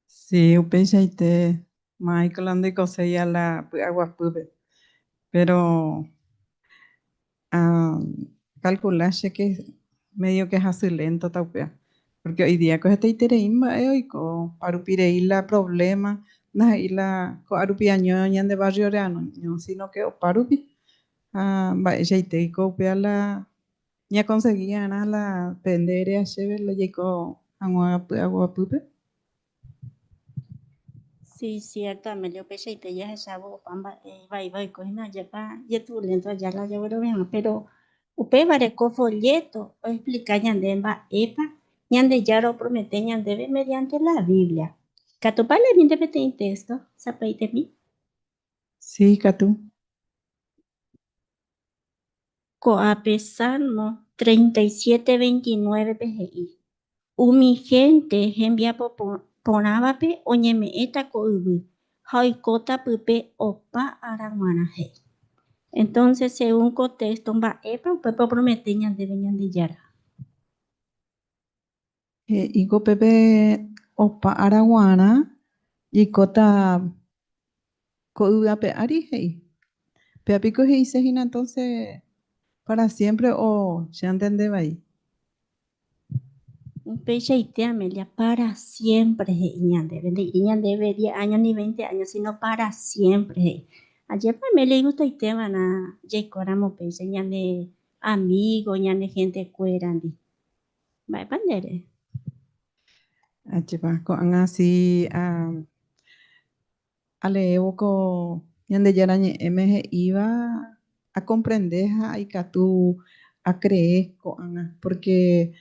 Sí, upeichaite Michael la ndoikoséi a la py'aguapýpe, pero Acalcula che que medio que hasy lento-ta upéva, porque hoy día ko hetaiterei mba'e oiko, opa-rupi rei la problema, ndaha'éi la ko'árupi año ñande barrio-re año, sino que opa-rupi, ha mba'eichaite upéva la ñakonsegi-arã la pe nde eréva chéve la jaiko hag̃ua py'aguapýpe. Sí, cierto, Amelia, upeichaite jahechávo opa mba'e ivaíva oiko hína ajépa jetu'ulénto aja la jaguerovia hag̃ua, péro upévare ko folléto oexplika ñande mba'épa Ñandejára opromete ñandéve mediante la Biblia. Ikatúpa leemínte peteĩ téxto sapy'aitemi? Sí, ikatu. Ko'ápe Salmo 37, 29-pe he'i, Umi hénte hembiapo porãvape oñeme'ẽta ko yvy ha oikóta pype opa ára g̃uarã, he'i. Entonces, según ko texto, mba'épa upépe opromete ñandéve Ñandejára? He'íko pépe opa ára g̃uarã jaikóta ko yvy ape ári, he'i. Péva piko he'ise hína entonce para siempre o che antende vai. Upeichaite, Amelia, para siempre he'i ñandéve. Nde'íri ñandéve diez años ni veinte años, sino para siempre he'i. Ajépa Amelia igustoitéva'erã jaikóramo péicha ñane amigo, ñane hentekuérandi. Mba'épa nde ere? Ajépa ko'ág̃a si aleévo ko Ñandejára Ñe'ẽme he'íva akomprende ha ikatu acree ko'ág̃a, pórke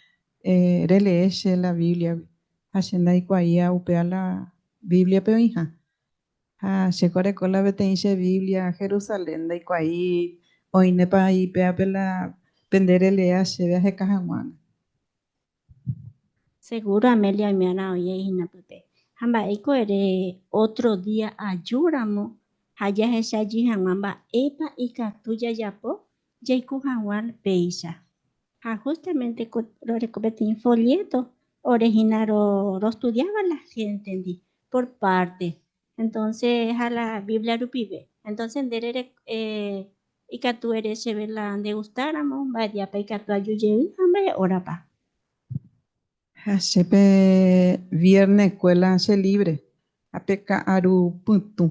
relee che la Bíbliagui ha che ndaikuaáiva upéva la Bíbliape oĩha. Ha chéko areko la peteĩ che Biblia Jerusalén ndaikuaái oĩnepa ipévape la pende relea chéve aheka hag̃ua. Seguro Amelia oime'arã oĩ hína pype. Ha mba'éiko ere ótro día ajúramo. Ha jahecha jey hag̃ua mba'épa ikatu jajapo jaiko hag̃ua péicha. Ha justamente ko roreko peteĩ folleto ore hína rostudiáva la gente-ndi por parte. Entonces ha la Biblia rupive. Entonces nde ikatu ere chéve la ndegustáramo mba'e diápa ikatu aju jey ha mba'e hórapa. Ha che pe viernes-kue la che libre ha pe ka'aru pytũ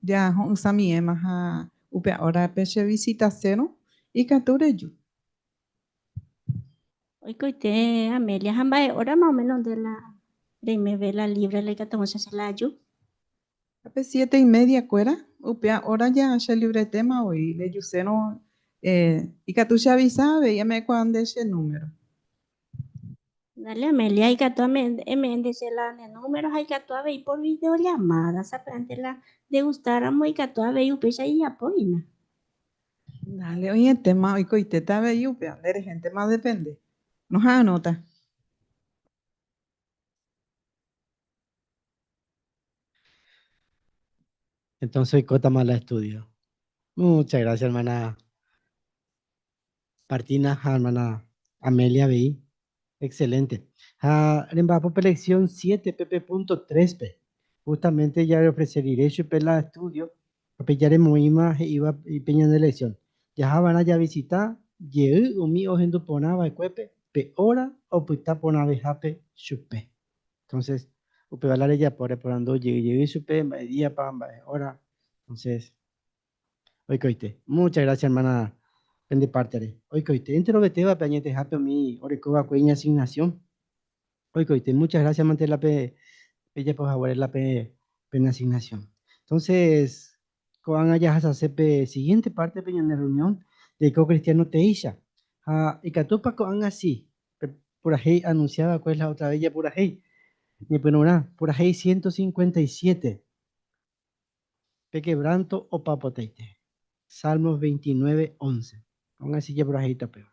ja ho'ysãmiéma ha upe hórape che visitasérõ ikatu reju. Oikoite Amelia ha mba'e hora más o menos nde la reimeve la libre la ikatu hag̃uáicha che la aju. Ha pe siete y media-kuéra upe hora ja che libretéma voi rejusérõ ikatu che avisa avei ame'ẽkuaa nde che número. Dale Amelia ikatu eme'ẽ nde che la ne número ha ikatu avei por videollamada sapy'ánte la ndegustáramo ikatu avei upéicha ijapo hína. Dale oĩetéma oikoitéta avei upéva nderehéntema depende. Roha'arõta. Entonces oikótama la estudio. Muchas gracias, hermana Martina ha hermana Amelia avei. Excelente. Ha remba'apo pe lección 7 pp.3-pe. Justamente jareofrece rire chupe la estudio, ha pe jaremoĩma he'íva pe ñane lección. Jahava'erã javisita jey umi ohendu porã va'ekuépe pe hora opyta porãvehápe chupe. Entonces, upéva la rejapo, reporandu jey jey chupe, mba'e díapa, mba'e hora. Entonces, oikoite. Muchas gracias, hermana, pende parte-re. Oikoite. Enterovetévape añetehápe umi orekova'ekue iñasignación. Oikoite. Muchas gracias, mante la pe pejapo haguére la pe pene asignación. Entonces, ko'ág̃a jahasase pe siguiente parte-pe ñane reunión jaiko cristiano teéicha. Ha ikatúpa ko'ág̃a si, pe purahéi anunciava'ekue la otra vez japurahéi. Ñepyrũrã, purahéi 157. Pe quebranto opapotaite. Salmos 29, 11. Ko'ág̃a si japurahéita upéva.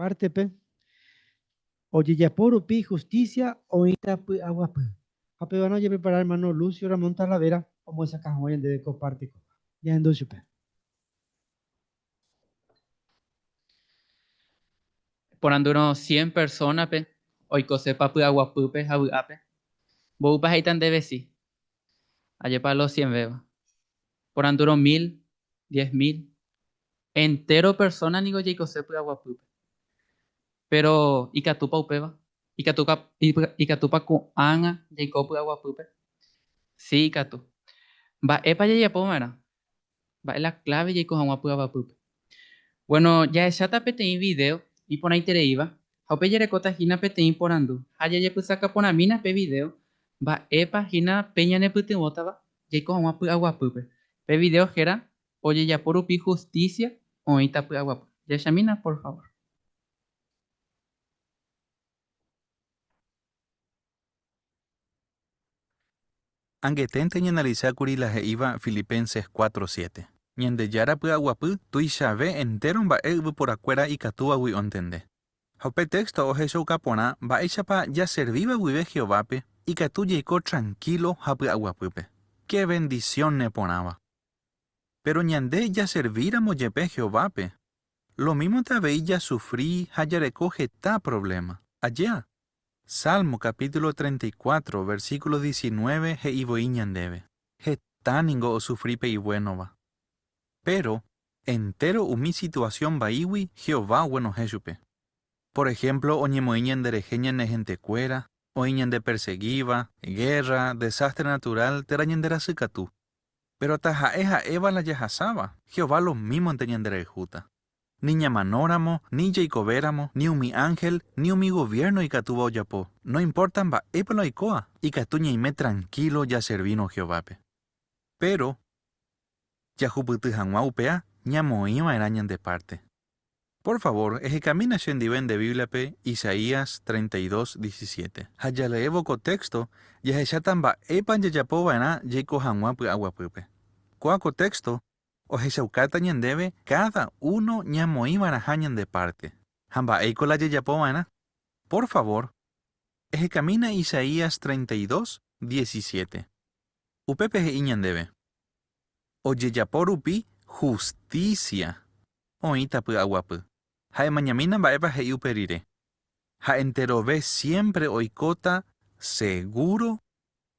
Pártepe, Ojejapo rupi hustísia oĩta py'aguapy. Ha pévarã ojeprepara ermáno Lucio Ramón Talavera omyesakã hag̃ua ñandéve ko párte kóva. Ñahendu chupe. Porandúrõ cien persónape oikosépa py'aguapýpe ha vy'ápe, mboýpa he'íta ndéve si? Ajépa los cienvéva. Porandúrõ mil, diez mil, entéro persóna ningo jaikose py'aguapýpe. Péro ikatúpa upéva? Ikatúpa ko'ág̃a jaiko py'aguapýpe? Si ikatu. Mba'épa jajapo va'erã? Mba'e la kláve jaiko hag̃ua py'aguapýpe? Bueno, jahecháta peteĩ vidéo iporãitereíva ha upe jarekóta hína peteĩ porandu ha jajepysaka porãmína pe vidéo mba'épa hína pe ñanepytyvõtava jaiko hag̃ua py'aguapýpe. Pe vidéo héra Ojejapo rupi hustísia oĩta py'aguapy. Jahechamína, por favor. Angeténte ñanalisákuri la he'íva Filipenses 4, 7. Ñandejára py'aguapy tuichave entéro mba'e yvyporakuéra ikatúvagui ontende. Ha upe téxto ohechauka porã mba'éichapa jaservíva guive Jehovápe ikatu jaiko trankílo ha py'aguapýpe. Ke vendisión neporãva! Péro ñande jaservíramo jepe Jehovápe, lomímonte avei jasufri ha jareko heta provléma. Ajéa? Salmo capítulo 34, versículo 19 he'i voi ñandéve, Heta ningo osufri pe ivuénova. Péro, entéro umi situasión vaígui Jehová oguenohẽ chupe. Por ehémplo oñemoĩ ñanderehe ñane hentekuéra, oĩ ñandepersegíva, gérra, desástre naturál térã ñanderasykatu. Péro taha'e ha'éva la jahasáva, Jehová lomímonte ñanderayhúta. Ni ñamanóramo, ni jaikovéramo, ni umi ánhel, ni umi goviérno ikatúva ojapo, no importa mba'épa la oikóva, ikatu ñaime trankílo jaservírõ Jehovápe. Péro, jahupyty hag̃ua upéa ñamoĩ va'erã ñande párte. Por favór, ehekamína chendive nde Bíbliape Isaías 32, 17. Ha jaleévo ko téxto, jahecháta mba'épa jajapo va'erã jaiko hag̃ua py'aguapýpe. Kóa ko téxto Ohechaukáta ñandéve káda uno ñamoĩ va'erãha ñande párte. Ha mba'éiko la jajapo va'erã? Por favór, ehekamína Isaías 32, 17. Upépe he'i ñandéve, Ojejapo rupi hustísia oĩta py'aguapy. Ha emañamína mba'épa he'i upe rire. Ha enterove siémpre oikóta segúro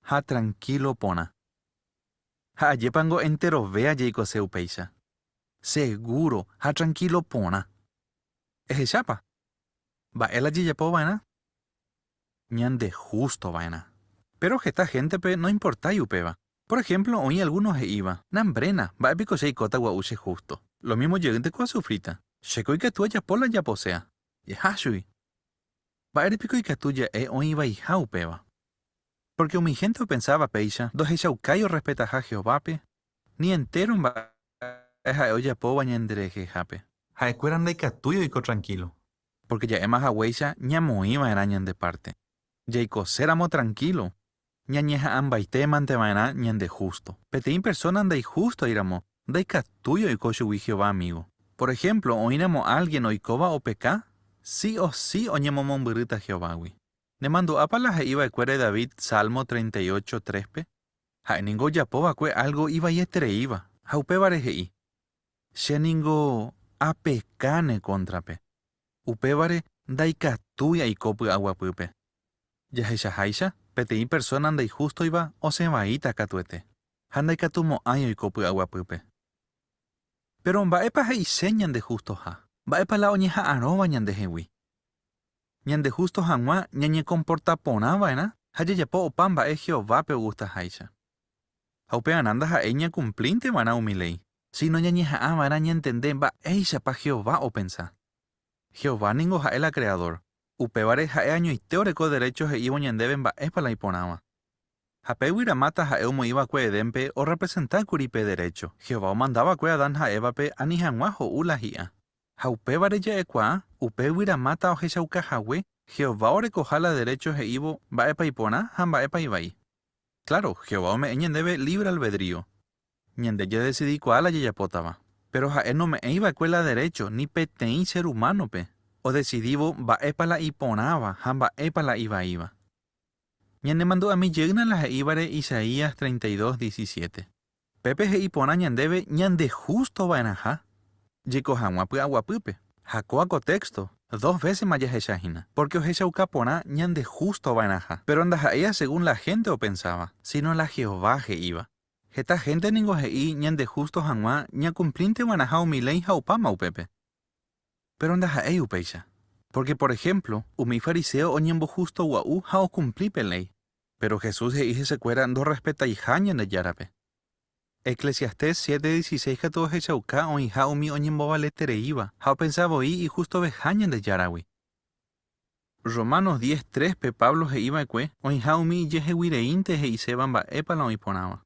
ha trankílo porã. Ha ajépango enterovéa jaikose upéicha. Segúro ha trankílo porã. Ehechápa? Mba'e la jajapo va'erã? Ñandehústo va'erã. Péro heta héntepe noimportái upéva. Por ehémplo, oĩ algúno he'íva, Nambréna, mba'e piko che aikóta gua'u che hústo? Lo mímo jeýnte ko asufríta. Chéko ikatu ajapo la ajaposéa. Jeha chui. Mba'ére piko ikatu ja'e oĩ vaiha upéva? Pórke umi hénte opensáva péicha ndohechaukái orrespetaha Jehovápe, ni entéro mba'e ha'e ojapóva ñanderehehápe. Ha'ekuéra ndaikatúi oiko trankílo, pórke ja'éma haguéicha ñamoĩ va'erã ñande párte. Jaikoséramo trankílo, ñañeha'ãmbaitémante va'erã ñandehústo. Peteĩ persóna ndaihústoiramo, ndaikatúi oiko chugui Jehová amígo. Por ehémplo, oĩramo álgien oikóva opeka, si o si oñemomombyrýta Jehovágui. Nemandu'ápa la he'i va'ekuére David Salmo 38, 3-pe? Ha'e ningo ojapo va'ekue álgo ivaietereíva, ha upévare he'i, Che ningo apeka ne kóntrape, upévare ndaikatúi aiko py'aguapýpe. Jahechaháicha, peteĩ persóna ndaihústoiva osẽ vaíta katuete, ha ndaikatumo'ãi oiko py'aguapýpe. Péro mba'épa he'ise ñandehustoha? Mba'épa la oñeha'arõva ñandehegui? Ñandehústo hag̃ua ñañekomporta porã va'erã ha jajapo opa mba'e Jehovápe ogustaháicha. Ha upearã ndaha'éi ñakumplínte va'erã umi léi, síno ñañeha'ã va'erã ñantende mba'éichapa Jehová opensa. Jehová ningo ha'e la Kreadór, upévare ha'e añoite oreko derécho he'ívo ñandéve mba'épa la iporãva. Ha pe yvyramáta ha'e omoĩ va'ekue Edénpe orrepresenta kuri pe derécho Jehová omanda va'ekue Adán ha Évape ani hag̃ua ho'u la hi'a. Ha upévare ja'ekuaa upe yvyramáta ohechauka hague Jehová orekoha la derécho he'ívo mba'épa iporã ha mba'épa ivai. Kláro, Jehová ome'ẽ ñandéve lívre albedrío. Ñande jadesidikuaa la jajapótava. Péro ha'e nome'ẽi va'ekue la derécho ni peteĩ ser umánope. odesidívo mba'épa la iporãva ha mba'épa la ivaíva. Ñanemandu'ami jeýna la he'ívare Isaías 32, 17. Pépe he'i porã ñandéve ñandehústo va'erãha jaiko hag̃ua py'aguapýpe. Ha kóa ko téxto dos vésema jahecha hína, pórke ohechauka porã ñandehústo va'erãha. Péro ndaha'éi asegún la hénte opensáva, síno la Jehová he'íva. Heta hénte ningo he'i ñandehústo hag̃ua ñakumplínte va'erãha umi léi ha opáma upépe. Péro ndaha'éi upéicha. Pórke por ehémplo, umi fariséo oñembohústo gua'u ha okumpli pe léi. Péro Jesús he'i hesekuéra ndorrespetaiha Ñandejárape. Eclesiastés 7:16 katu ohechauka oĩha umi oñembovaletereíva ha opensa voi ihustoveha Ñandejáragui. Romanos 10:3-pe Pablo he'i va'ekue oĩha umi ijehegui reínte he'iséva mba'épa la oĩ porãva.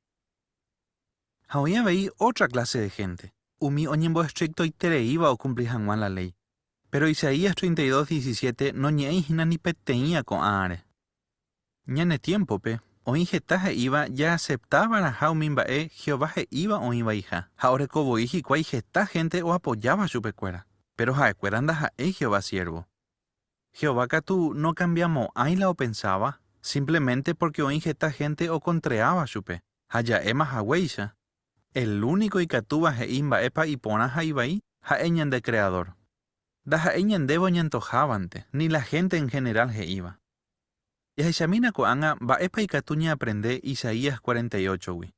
Ha oĩ avei ótra kláse de hénte, umi oñemboestriktoitereíva okumpli hag̃ua la léi. Péro Isaías 32:17 noñe'ẽi hína ni peteĩva ko'ãre. Ñane tiémpope, oĩ heta he'íva jaasepta va'erãha umi mba'e Jehová he'íva oĩ vaiha, ha oreko voi hikuái heta hénte oapojáva chupekuéra. Péro ha'ekuéra ndaha'éi Jehová siérvo. Jehová katu nokambiamo'ãi la opensáva, simpleménte pórke oĩ heta hénte okontreáva chupe. Ha ja'éma haguéicha, el úniko ikatúva he'i mba'épa iporã ha ivai ha'e ñande Kreadór. Ndaha'éi ñandéve oñantohávante, ni la hénte en henerál he'íva. Jahechamína ko'ág̃a mba'épa ikatu ñaaprende Isaías 48-gui.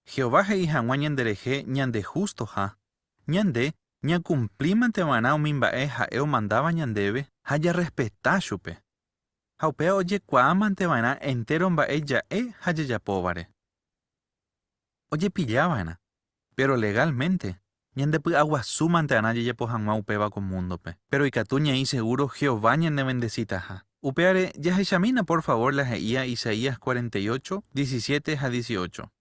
Jehová he'i hag̃ua ñanderehe ñandehustoha, ñande ñakumplímante va'erã umi mba'e ha'e omandáva ñandéve ha jarrespeta chupe. Ha upéva ojekuaámante va'erã entéro mba'e ja'e ha jajapóvare. Ojepilla va'erã. Péro legálmente, ñandepy'aguasúmante arã jajapo hag̃ua upéva ko múndope. Péro ikatu ñaĩ segúro Jehová ñanevendesitaha. Upévare, jahechamína por favór la he'íva Isaías 48, 17 ha 18.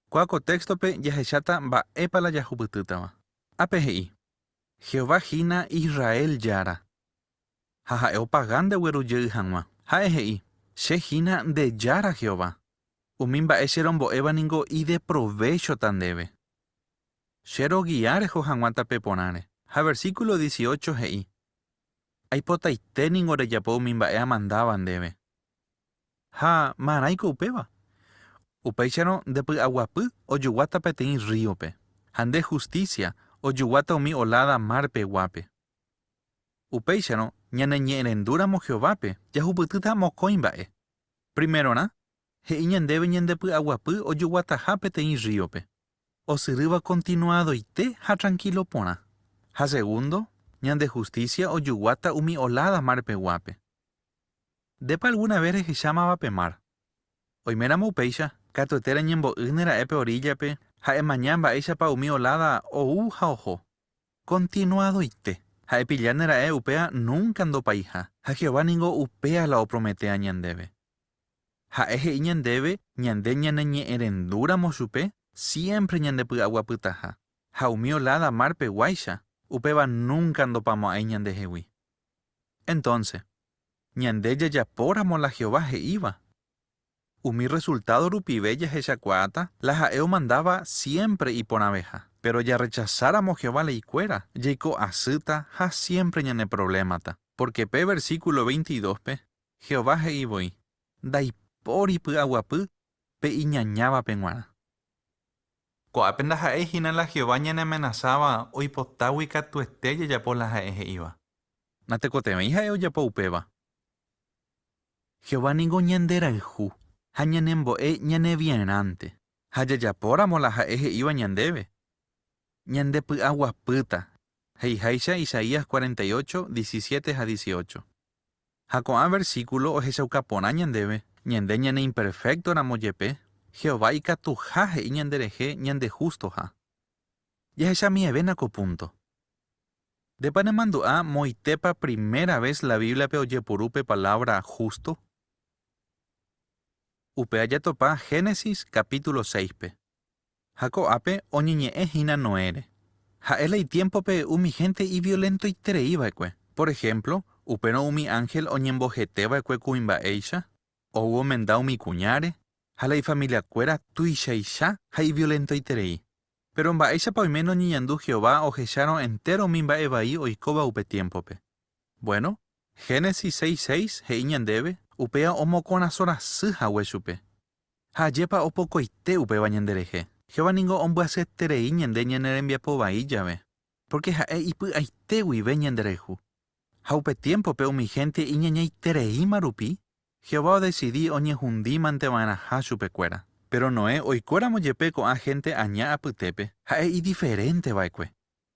Kóa ko téxtope jahecháta mba'épa la jahupytýtava. Ápe he'i, Jehová hína Israel Jára. Ha ha'e opaga ndegueru jey hag̃ua. Ha'e he'i, Che hína nde Jára Jehová. Umi mba'e che rombo'éva ningo ideprovéchota ndéve. Che rogia reho hag̃ua tape porãre. Ha versíkulo 18 he'i, Aipotaite ningo rejapo umi mba'e amandáva ndéve. Ha marãiko upéva? Upéicharõ nde py'aguapy ojoguáta peteĩ rríope, ha nde hustísia ojoguáta umi oláda mar peguápe. Upéicharõ, ñaneñe'ẽrendúramo Jehovápe, jahupytýta mokõi mba'e. Primerorã, he'i ñandéve ñandepy'aguapy ojoguataha peteĩ rríope, osyrýva kontinuadoite ha trankílo porã. Ha segundo, ñande hustísia ojoguáta umi oláda marpeguápe. Ndépa algúna ves rehechámava pe mar? Oiméramo upéicha, katuete reñembo'ýne ra'e pe oríllape ha emaña mba'éichapa umi oláda ou ha oho. Kontinuadoite. Ha epilláne ra'e upéva núnka ndopaiha, ha Jehová ningo upéa la oprometea ñandéve. Ha'e he'i ñandéve ñande ñaneñe'ẽrendúramo chupe, siémpre ñandepy'aguapytaha. Ha umi oláda marpeguáicha, upéva núnka ndopamo'ãi ñandehegui. Entónse, ñande jajapóramo la Jehová he'íva, Umi rresultádo rupive jahechakuaáta la ha'e omandáva siémpre iporãveha. Péro jarrechasáramo Jehová leikuéra, jaiko asýta ha siémpre ñaneprovlémata. Pórke pe versíkulo 22-pe, Jehová he'i voi, Ndaipóri py'aguapy pe iñañávape g̃uarã. Ko'ápe ndaha'éi hína la Jehová ñaneamenasáva oipotágui katuete jajapo la ha'e he'íva. Natekotevẽi ha'e ojapo upéva. Jehová ningo ñanderayhu ha ñanembo'e ñaneviarãnte. Ha jajapóramo la ha'e he'íva ñandéve, ñandepy'aguapýta, he'iháicha Isaías 48, 17 ha 18. Ha ko'ã versíkulo ohechauka porã ñandéve, ñande ñaneimperféktoramo jepe, Jehová ikatuha he'i ñanderehe ñandehustoha. Jahechamievéna ko púnto. Ndépa nemandu'a moitépa primera ves la Bíbliape ojepuru pe palávra hústo? Upéva jatopa Génesis kapítulo 6-pe. Ha ko'ápe oñeñe'ẽ hína Noére. Ha'e la itiémpope umi hénte iviolentoiterei va'ekue. Por ehémplo, upérõ umi ánhel oñembohete va'ekue kuimba'éicha, ou omenda umi kuñáre, ha la ifamiliakuéra tuichaicha ha iviolentoiterei. Péro mba'éichapa oiméne oñeñandu Jehová ohechárõ entéro umi mba'e vai oikóva upe tiémpope? Vuéno, Génesis 6:6 he'i ñandéve upéva omokorasõ rasy hague chupe. Ha ajépa opokoite upéva ñanderehe? Jehová ningo ombyasyeterei ñande ñane rembiapo vai jave, pórke ha'e ipy'aite guive ñanderayhu. Ha upe tiémpope umi hénte iñañaitereíma rupi, Jehová odesidi oñehundímante va'erãha chupekuéra. Péro Noé oikóramo jepe ko'ã hénte aña apytépe, ha'e idiferénte va'ekue.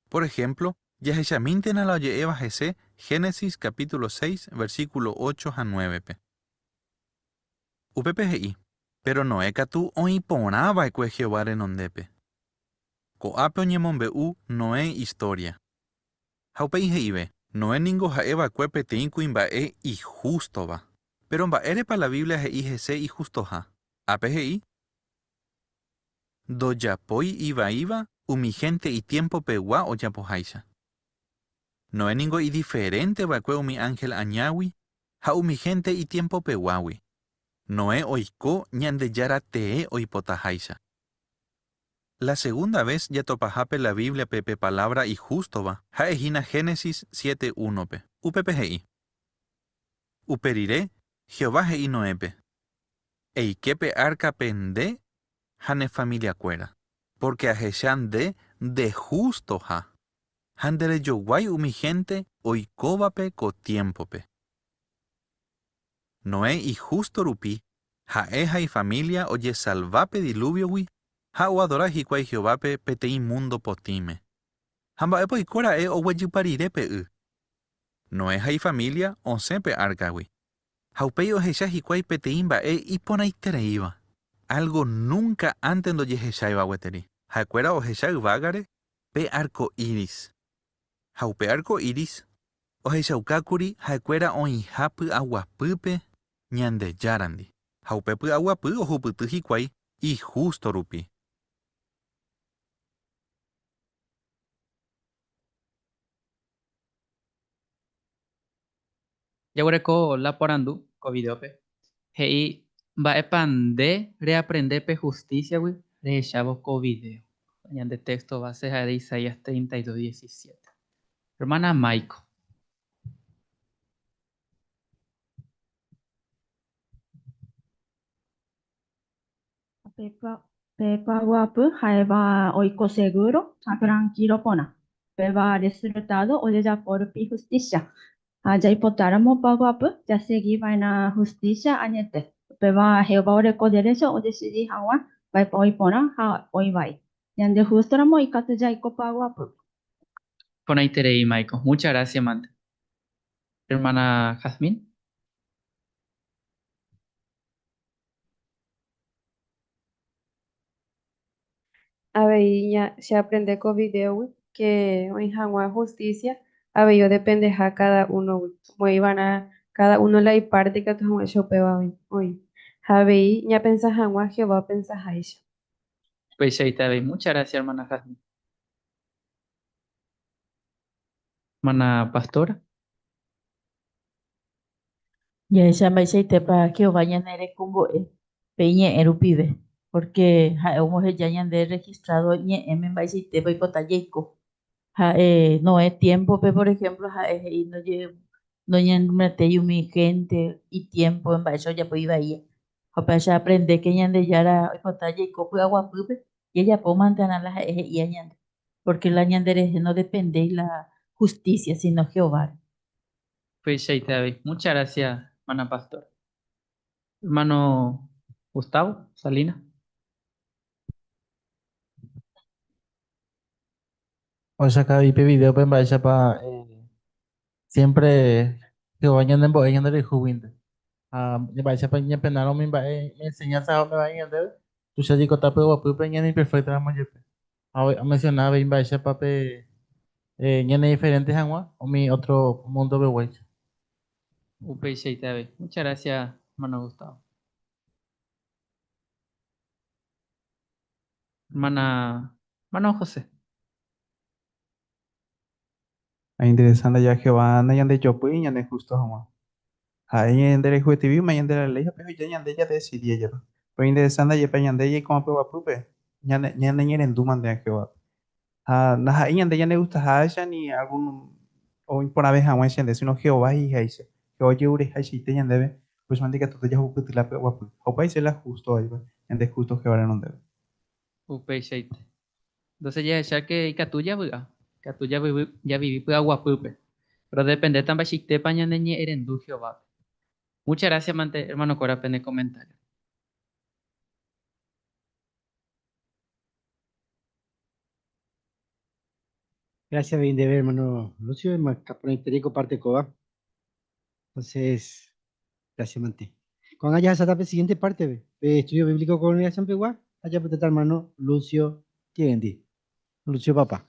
Por ehémplo, jahechamíntena la oje'éva hese Génesis capítulo 6, versíkulo 8 ha 9-pe. Upépe he'i, Péro Noé katu oĩ porã va'ekue Jehová renondépe. Ko'ápe oñemombe'u Noé istória. Ha upéi he'ive, Noé ningo ha'e va'ekue peteĩ kuimba'e ihústova. Péro mba'érepa la Biblia he'i hese ihustoha? Ápe he'i, Ndojapói ivaíva umi hénte itiempopegua ojapoháicha. Noé ningo idiferénte va'ekue umi ánhel añágui ha umi hénte itiempopeguágui. Noé oiko Ñandejára tee oipotaháicha. La segunda ves jatopahápe la Bíbliape pe palávra ihústova ha'e hína Génesis 7:1-pe. Upépe he'i, Upe rire, Jehová he'i Noépe, Eike pe árkape nde ha ne familiakuéra, pórke ahecha nde ndehustoha ha nderejoguái umi hénte oikóvape ko tiémpope. Noé ihústo rupi, ha'e ha ifamília ojesalva pe dilúviogui ha oadora hikuái Jehovápe peteĩ múndo potĩme. Ha mba'épa oiko ra'e oguejypa rire pe y? Noé ha ifamília osẽ pe árkagui. Ha upéi ohecha hikuái peteĩ mba'e iporãitereíva, álgo núnka ánte ndojehecháiva gueteri. Ha'ekuéra ohecha yvágare pe árko íris. Ha upe árko íris ohechaukákuri ha'ekuéra oĩha py'aguapýpe Ñandejárandi. Ha upe py'aguapy ohupyty hikuái ihústo rupi. Jaguereko la porandu ko videópe, he'i mba'épa nde reaprende pe hustísiagui rehechávo ko vidéo. Ñande téxto base ha'e de Isaías 32, 17. Hermana Maiko. Pe py'aguapy ha'éva oiko seguro ha tranquilo porã. Péva resultado ojejapo rupi justicia. Ha jaipotáramo py'aguapy, jasegi va'erã justicia añete. Upéva Jehová oreko derecho odesidi hag̃ua mba'épa oĩ porã ha oĩ vai. Ñande jústoramo ikatu jaiko py'aguapýpe. Porãiterei, Maiko. Muchas gracias, mante. Hermana Jazmín. Avei ña che aprende ko vidéogui ke oĩ hag̃ua hustísia avei odependeha káda únogui, omoĩva'erã káda uno la ipárte ikatu hag̃uáicha upéva oĩ. Ha avei ñapensa hag̃ua Jehová opensaháicha. Upeichaite avei. Muchas gracias, hermana Jazmín. Hermana Pastora. Jahecha mba'eichaitépa Jehová ñanerekombo'e pe iñe'ẽ rupive, pórke ha'e omboheja ñande rregistrádo iñe'ẽme mba'eichaitépa oipota jaiko. Ha'e Noé tiémpope, por ehémplo, ha'e he'i noñembyatýi umi hénte itiémpo mba'éicha ojapo ivaíva. Ha upéicha aaprende ke Ñandejára oipota jaiko py'aguapýpe, jajapómantena la ha'e he'íva ñande, pórke la ñanderehe nodependéi la hustísia, síno Jehováre. Upeichaite avei. Muchas gracias, hermana pastora. Hermano Gustavo Salinas. Ohechauka avei pe videópe mba'éichapa siémpre Jehová ñanembo'e ñanderayhúguinte. Ha mba'éichapa ñapenárõ umi mba'e enseñánsa ha ome'ẽva ñandéve, tuicha jaikota py'aguapýpe ñaneimperféktaramo jepe. Ha omensiona avei mba'éichapa pe ñanediferénte hag̃ua umi ótro mundopeguáicha. Upeichaite avei. Muchas gracias, hermano Gustavo. Hermana, hermano José. Interesante ya Jehová nañandejopýi ñandejusto hag̃ua. Ha'e ñanderayhuetevíma ñande la ley ha pe oheja ñande jadesidí ajépa. Pero interesante jepe ñande jaikóma py'aguapýpe. Ñane ñaneñe'ẽrendu mante Jehovápe. Ha ndaha'éi ñande ñandegustaháicha ni algún oĩporãve hag̃uáicha ñande, sino Jehová he'iháicha. Jehová ojerureháichaite ñandéve, upéicha ikatúta jahupyty la py'aguapy. Ha upéicha la justo oĩva, ñande justo Jehová renondépe. Upeichaite. Entonces jahecha que ikatu javy'a, ikatu javivi py'aguapýpe. Pero dependéta mba'eichaitépa ñaneñe'ẽrendu Jehovápe. Muchas gracias mante hermanokuéra pene comentario. Gracias, bien de ver, hermano Lucio, porãiterei ko parte kóva. Entonces, gracias, mante. Ko'ág̃a jahasáta pe siguiente parte-pe, pe estudio bíblico congregación pegua, ha japytáta hermano Lucio Tiendi. Lucio papá.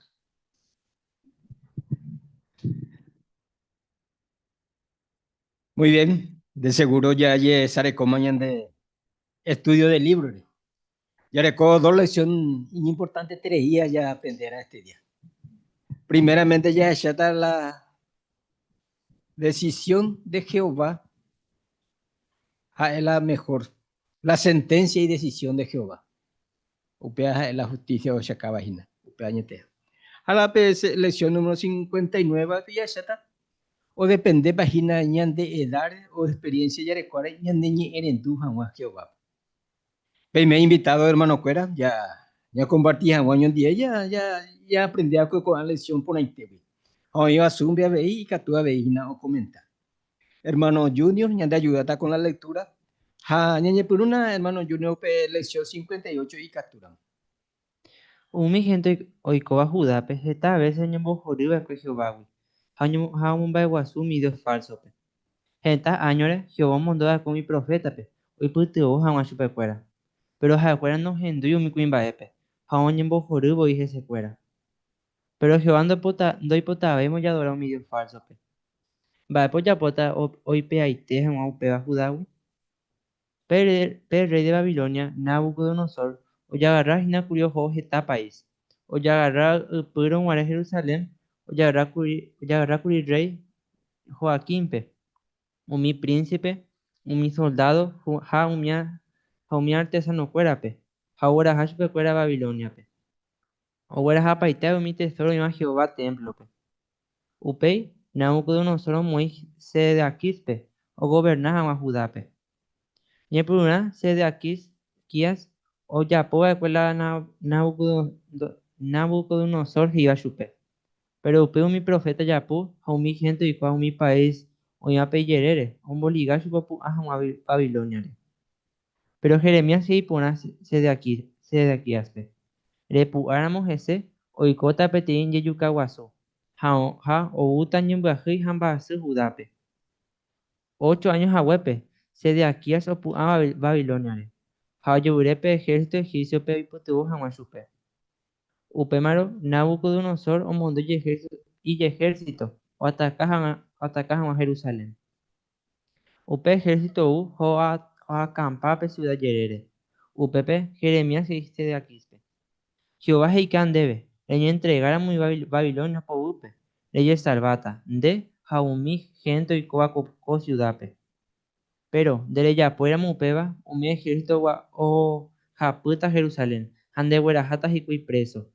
Muy bien, de seguro ya jesarekóma ñande estudio de libro-re. Jareko dos lección iñimportantetereía jaaprendéra este día. Primeramente jahecháta la decisión de Jehová ha'e la mejor, la sentencia y decisión de Jehová. Upéva ha'e la justicia ohechakáva hína, upéva añeteha. Ha la pe lección número 59 jahecháta odependépa hína ñande edad-re o experiencia jarekuáre ñaneñe'ẽrendu hag̃ua Jehovápe. Peime invitado hermano-kuéra ja ñakomparti hag̃ua oñondive ja ja jaaprende va'ekue ko'ã lección porãitégui. Ha oĩva Zoom-pe avei ikatu avei hína okomenta. Hermano Junior ñande ayudáta con la lectura ha ñañepyrũna hermano Junior pe lección 58 ikatúramo. Umi hénte oikóva Judápe heta vése oñembohory va'ekue Jehovágui ha omomba'eguasu umi dios fálsope. Heta áñore, Jehová omondo va'ekue umi profétape oipytyvõ hag̃ua chupekuéra. Péro ha'ekuéra nohendúi umi kuimba'épe ha oñembohory voi hesekuéra. Péro Jehová ndoipotavéima ojadora umi dios fálsope. Mba'épa ojapóta oipe'aite hag̃ua upéva Judágui? Pe rréi de Babilonia, Nabucodonosor, ojagarra hína kuri oho heta país. Ojagarra ypýrõ guare Jerusalén, ojagarra kuri rréi Joaquínpe, umi prínsipe, umi soldádo ha umi artesanokuérape, ha ogueraha chupekuéra Babilóniape. Oguerahapaite umi tesóro oĩva Jehová témplope. Upéi, Nabucodonosor omoĩ Sedequíaspe ogoverna hag̃ua Judápe. Ñepyrũrã Sedequías ojapo va'ekue la Nabucodonosor he'íva chupe. Péro upéi umi proféta japu ha umi hénte oikuaa umi país oĩvape ijerére omboliga chupe opu'ã hag̃ua Babilóniare. Péro Jeremías he'i porã Sedequíaspe, Repu'ãramo hese, oikóta peteĩ jejuka guasu, ha oúta ñembyahýi ha mba'asy Judápe. Ocho áño haguépe, Sedequías opu'ã Babilóniare, ha ojerure pe ehérsito egípciope oipytyvõ hag̃ua chupe. Upémarõ Nabucodonosor omondo ijehérsito oataka hag̃ua Jerusalén. Upe ehérsito ou ha oakampa pe siuda jerére. Upépe Jeremías he'i Sedequíaspe, Jehová he'ika ndéve, 'Reñentregáramo Babilonia poguýpe, rejesalváta, nde ha umi hénte oikóva ko siudápe. Péro nderejapóiramo upéva, umi ehérsito ohapýta Jerusalén ha ndegueraháta hikuái préso'.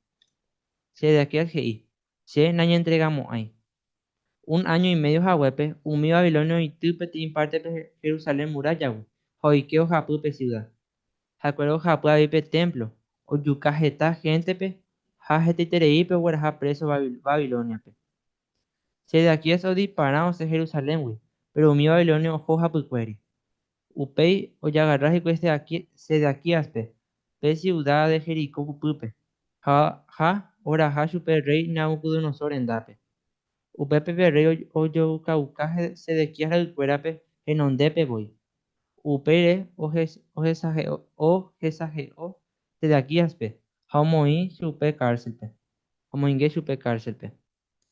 Sedequías he'i, Che nañentregamo'ãi. Un áño imédio haguépe, umi babilonio oity peteĩ párte pe Jerusalén murállagui ha oike ohapy pe siuda. Ha'ekuéra ohapy avei pe témplo, ojuka heta héntepe ha hetaitereípe ogueraha préso Babilóniape. Sedequías odipara osẽ Jerusaléngui, péro umi babilonio oho hapykuéri. Upéi ojagarra hikuái Sedequíaspe pe siuda de Jericó kupýpe, ha oraha chupe rréi Nabucodonosor rendápe. Upépe pe rréi ojokauka Sedequías ra'ykuérape henondépe voi. Upére ohesahe'o Sedequíaspe ha omoĩ chupe kárselpe. Omoinge chupe kárselpe.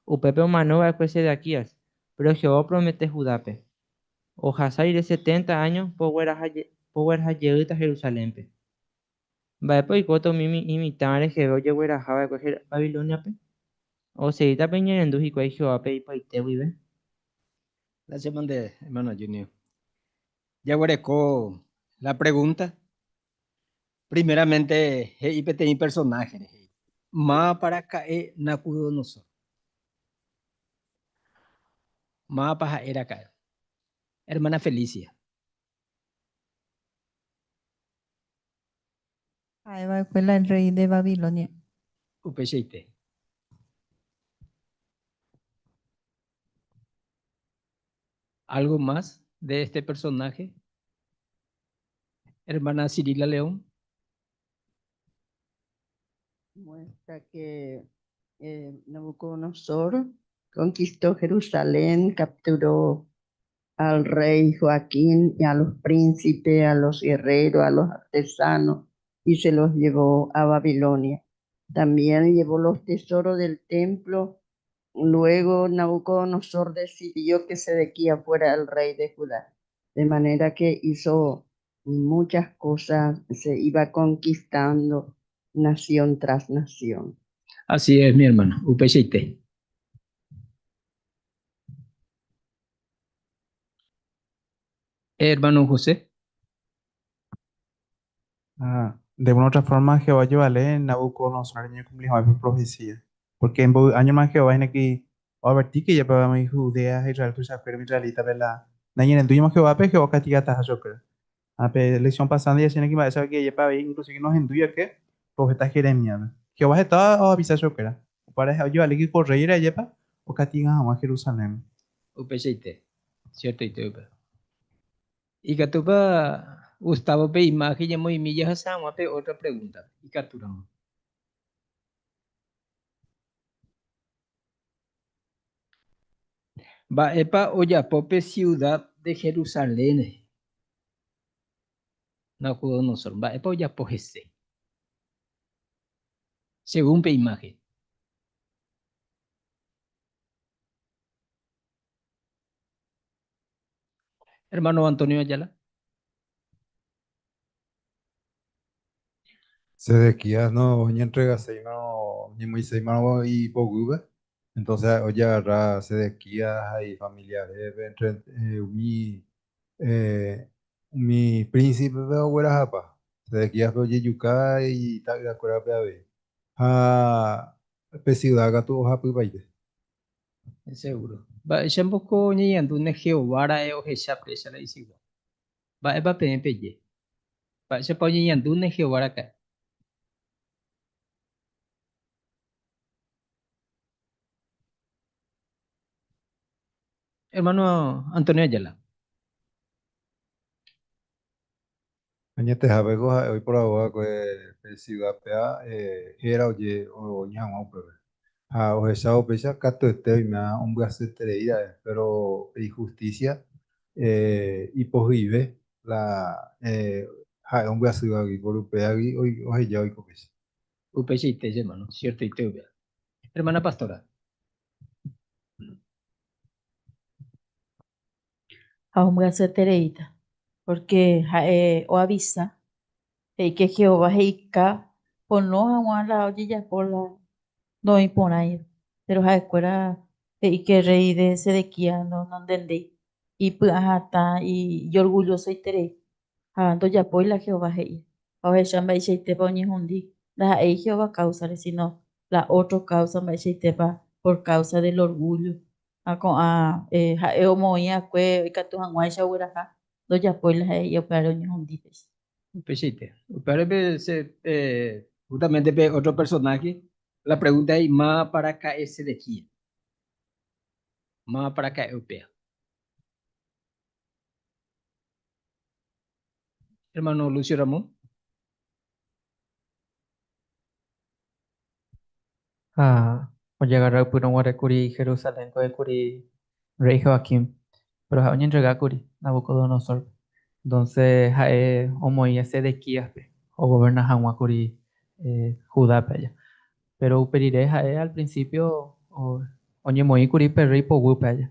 Upépe omano va'ekue Sedequías, péro Jehová opromete Judápe, Ohasa rire setenta áño pogueraha jeýta Jerusalénpe. Mba'épa oikóta umi imitã reheve ojegueraha va'ekue Babilóniape? Osegítapa iñe'ẽrendu hikuái Jehovápe ipy'aite guive? La che mante, hermano Junior. Jaguereko la pregunta. Primeramente he'i peteĩ personaje rehe, Mávapa raka'e Nabucodonosor? Mávapa ha'e raka'e? Hermana Felicia. Ha'e va'ekue la rréi de Babilonia. Upeichaite. Algo más de este personaje? Hermana Cirila León. Muestra que eh, Nabucodonosor conquistó Jerusalén, capturó al rey Joaquín y a los príncipes, a los guerreros, a los artesanos, y se los llevó a Babilonia. También llevó los tesoros del templo. Luego Nabucodonosor decidió que Sedequía fuera el rey de Judá. De manera que hizo muchas cosas, se iba conquistando nación tras nación. Así es, mi hermano. Upeichaite. Hermano José. Ah, de una u otra forma, Jehová ojevale Nabucodonosor oñecumpli hag̃ua pe profecía. Porque mboy áñoma Jehová hína ki oadverti ke jepe umi Judea ha Israel tuichakuére umi israelita-pe la nañerendúima Jehovápe, Jehová okastigataha chupekuéra. Ha pe lección pasada ndajahéi ki mba'éichapa ki jepe avei inclusive nohendúi va'ekue profeta Jeremías-pe. Jehová heta oavisa chupekuéra. Upévare ha'e ojevale ki ko rréire ajépa okastiga hag̃ua Jerusalén. Upeichaite, ciertoite upéva. Ikatúpa Gustavo pe imágen ñamoĩmi jahasa hag̃ua pe ótra pregúntape? Ikatúramo. Mba'épa ojapo pe siuda de Jerusalén rehe? Nabucodonosor, mba'épa ojapo hese? Según pe imágen. Hermano Antonio Ayala. Sedequías no oñentregaséimarõ, oñemoĩséimarõ ipoguýpe, entonces ha'e ojagarra Sedequías ha ifamiliarépe, entre umi umi príncipe-pe oguerahapa. Sedequíaspe ojejuka ita'yrakuérape avei. Ha pe ciudad katu ohapypaite. Seguro. Mba'éicha mboko oñeñandúne Jehová ra'e ohecha péicha la isigua? Mba'épa peẽ peje? Mba'éichapa oñeñandúne Jehová raka'e? Hermano Antonio Ayala. Añetehápeko ha'e oiporavo va'ekue pe ciudad péva héra oje oĩ hag̃ua upépe. Ha ohechávo upéicha katuete oiméva ombyasyeterei ra'e, péro pe ihustísia ipohyive la ha'e ombyasývagui, por upévagui oheja oiko péicha. Upeichaite che hermano, ciertoite upéva. Hermana pastora. Ha ombyasyetereíta, pórke ha'e oavisa he'i ke Jehová he'ika pono hag̃ua la ojejapo la noĩporãiva. Péro ha'ekuéra he'i ke rréi de Sedequías nontendéi, ipy'ahatã, ijorgullosoiterei ha ndojapói la Jehová he'i. Ha ohecha mba'eichaitépa oñehundi, ndaha'éi Jehová káusare, síno la ótro káusa mba'eichaitépa por káusa del orgúllo Ha ko'ã ha'e omoĩ va'ekue ikatu hag̃uáicha ogueraha, ndojapói la he'i upévare oñehundi péicha. Upeichaite. Upévare pe se justamente pe otro personaje, la pregunta he'i mávapa raka'e Sedequías. Mávapa raka'e upéva. Hermano Lucio Ramón. Ha ojagarra ypýrõ guare kuri Jerusalén ko'ẽ kuri rréi Joaquim, péro ha'e oñentrega kuri Nabucodonosórpe. Entónse ha'e omoĩ Sedequíaspe ogoverna hag̃ua kuri Judápe aja. Péro upe rire ha'e al prinsípio oñemoĩ kuri pe rréi poguýpe aja.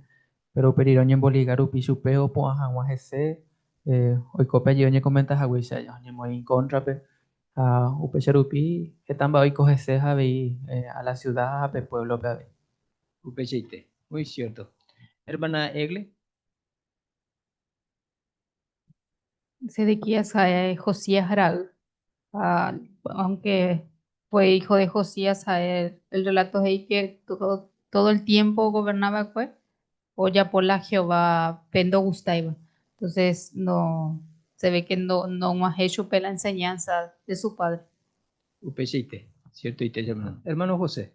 Péro upe rire oñemboliga rupi chupe opu'ã hag̃ua hese, oiko pe jey oñekomenta haguéicha aja, oñemoĩ ikóntrape Ha upéicha rupi heta mba'e oiko hese ha avei a la ciudad ha pe pueblo-pe avei. Upeichaite. Muy cierto. Hermana Egle. Sedequías ha'e Josías ra'y. Aunque fue hijo de Josías, el relato he'i que todo, todo el tiempo gobernaba fue ojapo la Jehová pe ndogustáiva. Entonces no se ve que no no og̃uahẽ chupe la enseñanza de su padre. Upeichaite, ciertoite hermano. Hermano José.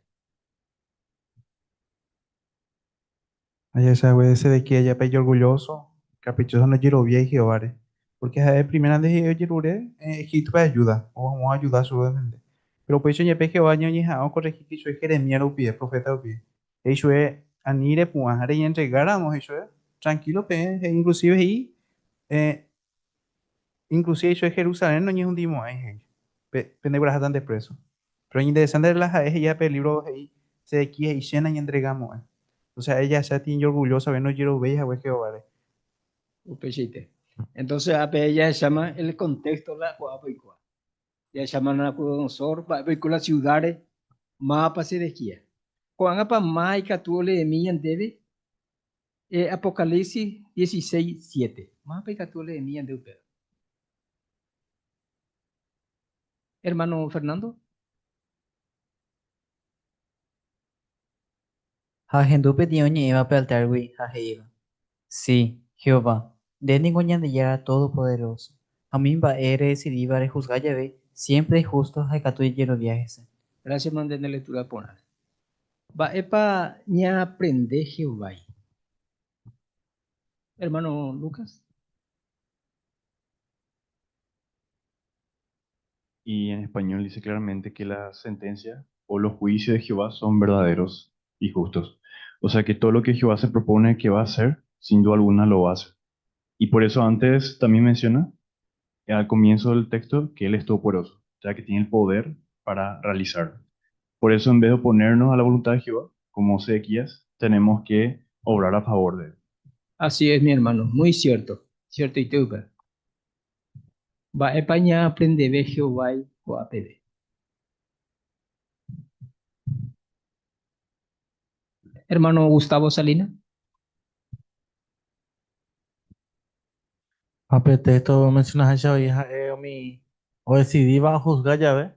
Ajachague Sedequías jape ijorgulloso, caprichoso ndojeroviái Jehováre, porque ha'e primera nde he'i ojerure Egíptope ayuda, oho ayuda chupe obviamente. Pero upéicha oñepe Jehová ñoñeha'ã okorrehi chupe Jeremías rupive, profeta rupive. He'i chupe ani repu'ã, reñentregáramo he'i chupe, tranquilo peẽ, he'i inclusive he'i Inclusive he'i chupe Jerusalén noñehundimo'ãi he'i, pe pendegueraháta nde preso. Pero iñinteresante la ha'e he'iha pe libro he'i Sedequías he'i che nañentregamo'ãi. Entonces ha'e jahecha iñorgulloso hague ndojerovéi hague Jehováre. Upeichaite. Entonces ápe jahecháma el contexto la ko'ápe oikóva. Jahecháma Nabucodonosor mba'épa oiko la ciudad-re, mávapa Sedequías. Ko'ág̃apa máva ikatu oleemi ñandéve Apocalipsis 16, 7. Mávapa ikatu oleemi ñande upéva? Hermano Fernando. Ha ahendu peteĩ oñe'ẽva pe altárgui ha he'íva, Si, Jehová, nde ningo Ñandejára Todopoderóso, ha umi mba'e redesidíva rehusga jave siémpre ihústo ha ikatu jajerovia hese. Gracias mante nde lectura porãre. Mba'épa ñaaprende Jehovágui? Hermano Lucas. Y en español dice claramente que la sentencia o los juicios de Jehová son verdaderos y justos. O sea que todo lo que Jehová se propone que va a hacer, sin duda alguna lo va a hacer. Y por eso antes también menciona, al comienzo del texto, que Él es todopoderoso, o sea que tiene el poder para realizarlo. Por eso en vez de oponernos a la voluntad de Jehová, como Sedequías, tenemos que obrar a favor de él. Así es, mi hermano, muy cierto, cierto y upéva. Mba'épa ñaaprendeve Jehovágui ko'a peve? Hermano Gustavo Salina. Ha pe texto omensionaháicha oĩ ha'e umi odesidíva ohusga jave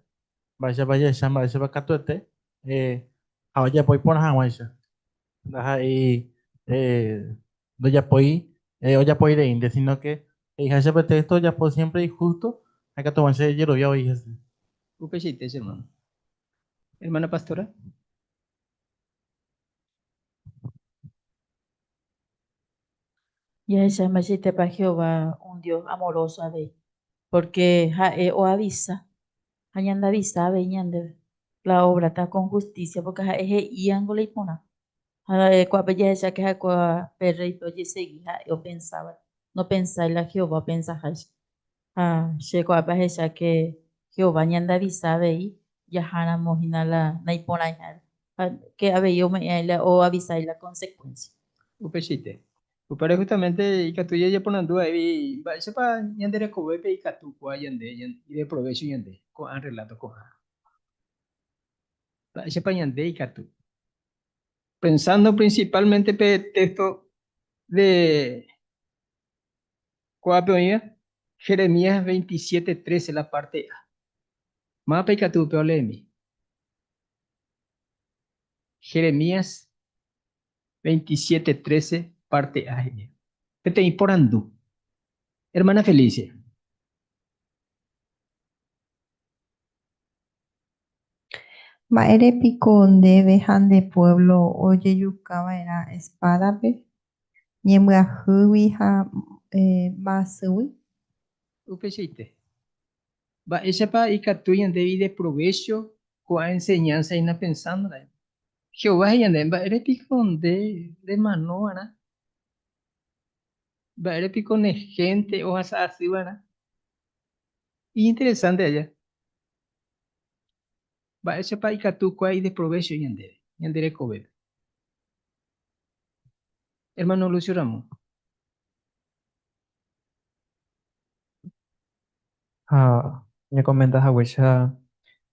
mba'éichapa jahecha mba'éichapa katuete ha ojapo iporã hag̃uáicha. Ndaha'éi ndojapói ojapói reínte, sino que he'iháicha pe texto ojapo siempre ihusto ha ikatu hag̃uáicha jajerovia voi hese. Upeichaite che hermano. Hermana pastora. Jahecha mba'eichaitépa Jehová un Dios amoroso avei, pórke ha'e oavisa ha ñandeavisa avei ñandéve la obrata con justicia, pórke ha'e he'íango la iporã. Ha ko'ápe jahecha ke ha'ekuéra pe rréipe ojesegi ha'e opensáva, nopensái la Jehová opensaháicha. Ha che ko'ápe ahecha ke Jehová ñandeavisa avei jaháramo hína la naiporãiháre, ha ke avei ome'ẽ la oavisái la consecuencia. Upeichaite. Upévare justamente ikatu jajeporandu avei mba'éichapa ñande rekovépe ikatu kua ñande ideprovécho ñande ko'ã relato ko'ã. Mba'éichapa ñande ikatu. Pensando principalmente pe texto de Ko'ápe oĩva, Jeremías 27, 13, la parte A. Mávapa ikatu upe oleemi? Jeremías 27, 13, parte A he'i. Peteĩ porandu. Hermana Felicia. Mba'ére piko ndéve ha nde puévlo ojejukava'erã espádape, ñembyahýgui ha mba'asýgui? Upeichaite. Mba'éichapa ikatu ñandéve ideprovécho ko'ã enseñánsa ñanapensándoraẽ? Jehová he'i ñandéve, Mba'ére piko nde remanova'erã? Mba'ére piko ne hénte ohasa asyva'erã? Iñinteresánte aja. Mba'éichapa ikatu kua ideprovécho ñandéve, ñande rekovépe? Hermano Lucio Ramón. Ha ñakomenta haguéicha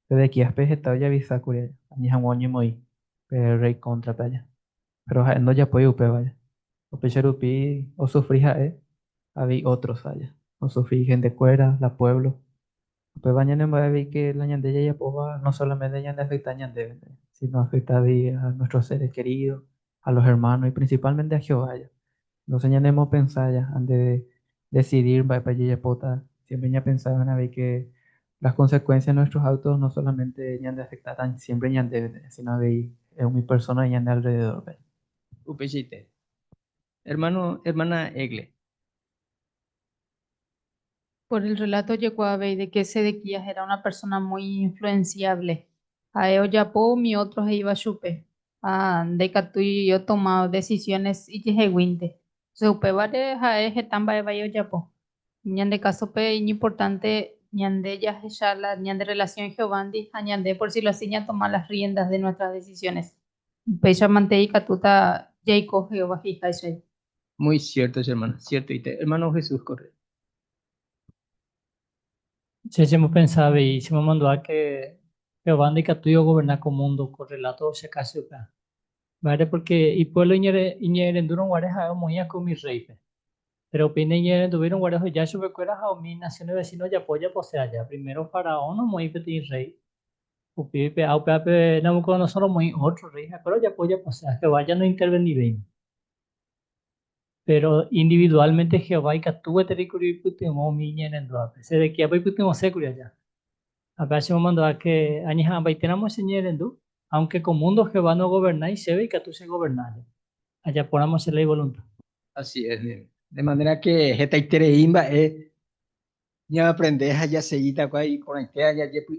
Sedequíaspe heta ojavisa kuri aja, ani hag̃ua oñemoĩ pe rréi kóntrape aja. Péro ha'e ndojapói upéva aja. Upéicha rupi osufri ha'e avei ótros aja. Osufri ihentekuéra, la puévlo. Upéva ñanembo'e que la ñande jajapóva no solamente ñande afecta ñandéve, sino afecta a nuestros seres queridos, a los hermanos y principalmente a Jehová ya. Entonces ñanemo pensar ya antes de decidir mba'épa jajapóta, siempre ya pensar una vez que las consecuencias de nuestros actos no solamente ñande afectan siempre ñandéve, sino avei umi persona ñande alrededor. Upeichaite. Hermano, hermana Egle. Por el relato llegó de que Sedequías era una persona muy influenciable. Ha'e ojapo umi otro he'íva chupe. Ha ndaikatúi otoma decisiones ijeheguínte. Entonces upévare ha'e heta mba'e vai ojapo. Ñande caso-pe iñimportante ñande jahecha la ñande relación Jehovándi ha ñande por decirlo así ñatoma las riendas de nuestras decisiones. Upéicha ikatúta jaiko Jehová he'iháicha. Muy cierto, hermano, cierto. Hermano Jesús Correa. Che chemopensaba avei chemomandu'a que Jehová ndaikatúi ogobernar ko mundo ko relato ohechakase upéva. Mba'ére porque ipueblo iñe'ẽrendúrõ guare ha'e omoĩakue umi rey-pe. Pero upéi naiñe'ẽrenduvéirõ guare oheja chupekuéra ha umi naciones vecinos ojapo ojapose aja. Primero Faraón omoĩ peteĩ rey. Upéi pe upévape Nabucodonosor omoĩ otro rey ha'ekuéra ojapo ojapose. Jehová ya nointervenivéima. Pero individualmente Jehová ikatu gueteri kuri oipytyvõ umi iñe'ẽrenduápe. Sedequíape oipytyvõse aja. Acá chemomandu'a que añeha'ãmbaitéramo cheñe'ẽrendu, aunque ko mundo Jehová no gobernái chéve ikatu che gobernar. Ajapóramo che ley voluntad. Así es. De manera que hetaiterei mba'e ñaaprende ha jaseíta kua iporãite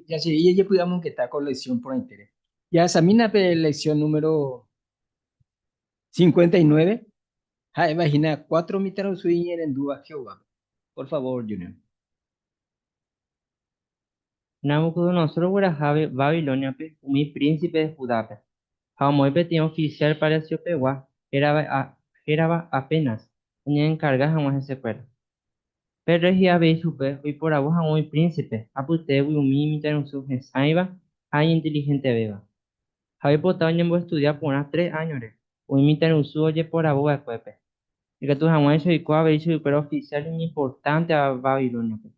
jasegi jajepy'amongeta ko lección porãitére. Jahasamína pe lección número 59 ha'éva hína 4 mitãrusu iñe'ẽrendúva Jehovápe. Por favor, Junior. Nabucodonosor ogueraha Babiloniape umi príncipe de Judápe ha omoĩ peteĩ oficial palaciopegua hérava Apenas oñeencarga hag̃ua hesekuéra. Pe rey he'i avei chupe oiporavo hag̃ua umi príncipe apytégui umi mitãrusu hesãiva ha iñinteligentevéva. Ha oipota oñemboestudia porã 3 añore umi mitãrusu ojeporavova'ekuépe. Ikatu hag̃uáicha oiko avei chuguikuéra oficial iñimportante Babiloniape.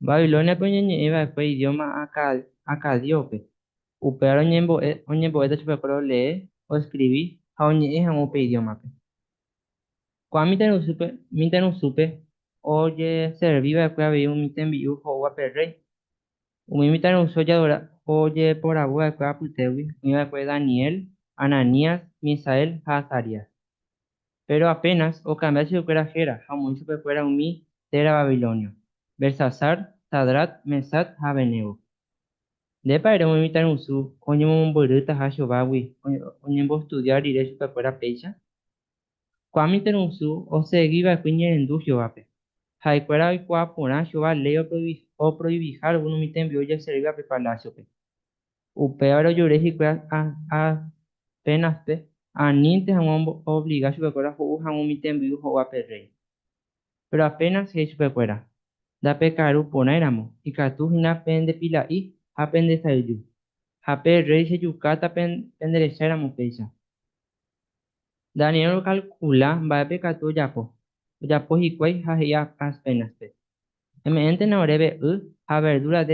Babiloniape oñeñe'ẽva'ekue idioma acadiope. Upévare oñembo'éta chupekuéra olee, oescribi ha oñe'ẽ hag̃ua upe idiomape. Ko'ã mitãrusúpe ojeserviva'ekue avei umi tembi'u ho'úva pe rey. Umi mitãrusu ojeporavova'ekue apytégui oĩva'ekue Daniel, Ananías, Misael ha Azarías. Pero apenas okambia chupekuéra héra ha omoĩ chupekuéra umi téra babilonio: Belsasar, Sadrac, Mesac ha Abednego. Ndépa ere umi mitãrusu oñemomombyrýtaha Jehovágui oñemboestudia rire chupekuéra péicha? Ko'ã mitãrusu osegiva'ekue iñe'ẽrendu Jehovápe. Ha'ekuéra oikuaa porã Jehová ley oprohibiha alguno umi tembi'u ojeservíva pe palaciope. Upévare ojerure hikuái Apenaspe anínte hag̃ua oobliga chupekuéra ho'u hag̃ua umi tembi'u ho'úva pe rey. Pero apenas he'i chupekuéra ndapekaru porãiramo ikatu hína pendepila'i ha pendesayju. Ha pe rey chejukáta penderecháiramo péicha. Daniel ocalcula mba'épe ikatu ojapo. Ojapo hikuái ha he'i Apenaspe. Eme'ẽntena oréve y ha verdura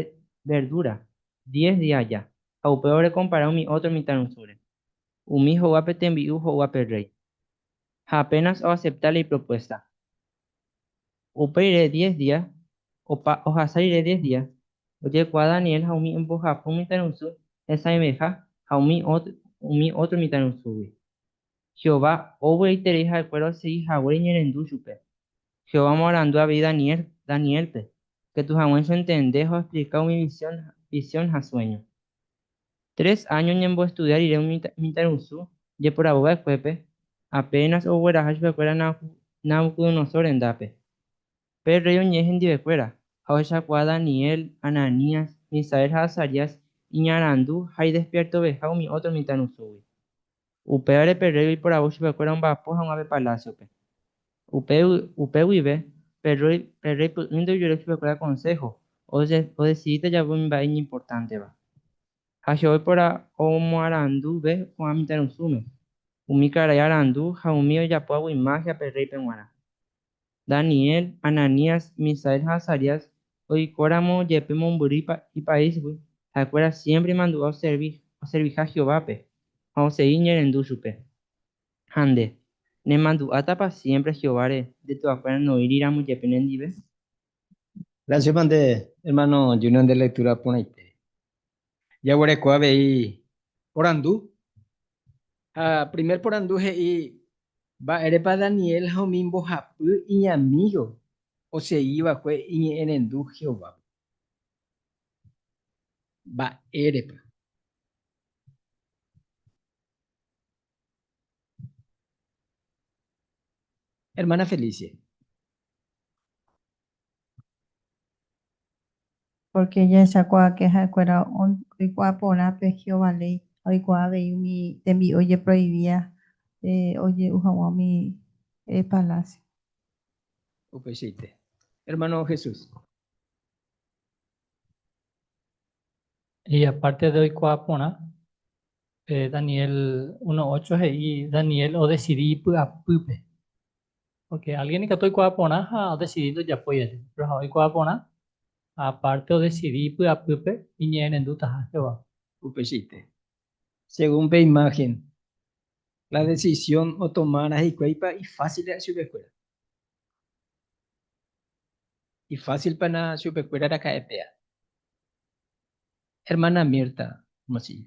10 días aja ha upéva orecompara umi otro mitãrusúre. Umi ho'úva pe tembi'u ho'úva pe rey. Ha apenas oacepta la ipropuesta. Upe rire 10 días, ohasa rire 10 días, ojekuaa Daniel ha umi mbohapy mitãrusu hesãiveha ha umi otro mitãrusúgui. Jehová ovy'aiterei ha'ekuéra osegi haguére iñe'ẽrendu chupe. Jehová omoarandu avei Danielpe, ikatu hag̃uáicha ontende ha oexplica umi visión ha sueño. 3 años oñemboestudia rire umi mitãrusu jeporavova'ekuépe, apenas ogueraha chupekuéra Nabucodonosor rendápe. Pe rey oñe'ẽ hendivekuéra ha ohechakuaa Daniel, Ananías, Misael ha Azarías iñarandu ha idespiertoveha umi otro mitãrusúgui. Upévare pe rey oiporavo chupekuéra omba'apo hag̃ua pe palaciope. Upe guive pe rey py'ỹinte ojerure chupekuéra consejo odecidíta jave umi mba'e iñimportánteva. Ha Jehová omoaranduve ko'ã mitãrusúme, umi karai arandu ha umi ojapóvagui magia pe reype g̃uarã. Daniel, Ananías, Misael ha Azarías Oikóramo jepe mombyry ipaísgui, ha'ekuéra siémpre imandu'a oserviha Jehovápe ha osegi iñe'ẽrendu chupe. Ha nde, nemandu'átapa siémpre Jehováre nde tuakuéra noĩriramo jepe nendive? Gracias mante, hermano Junior, nde lectura porãite. Jaguereko avei porandu. Ha primer porandu he'i, Mba'érepa Daniel ha umi mbohapy iñamígo osegi va'ekue iñe'ẽrendu Jehovápe? Mba'érepa? Hermana Felicia. Porque jahechakuaáke ha'ekuéra oikuaa porã pe Jehová léi ha oikuaa avei umi tembi'u ojeproivía oje'u hag̃ua umi palásio. Upeichaite. Hermano Jesús. Y aparte de oikuaa porã, pe Daniel 1.8 he'i Daniel odecidi ipy'apýpe. Porque alguien ikatu oikuaa porã ha odecidi ndojapói aje. Pero ha oikuaa porã ha aparte odecidi ipy'apýpe iñe'ẽrendútaha Jehová. Upeichaite. Según pe imagen, la decisión otomára hikuáipa ifácil chupekuéra. Ifácilpa na chupekuéra raka'e péa. Hermana Mirta, Hermosillo.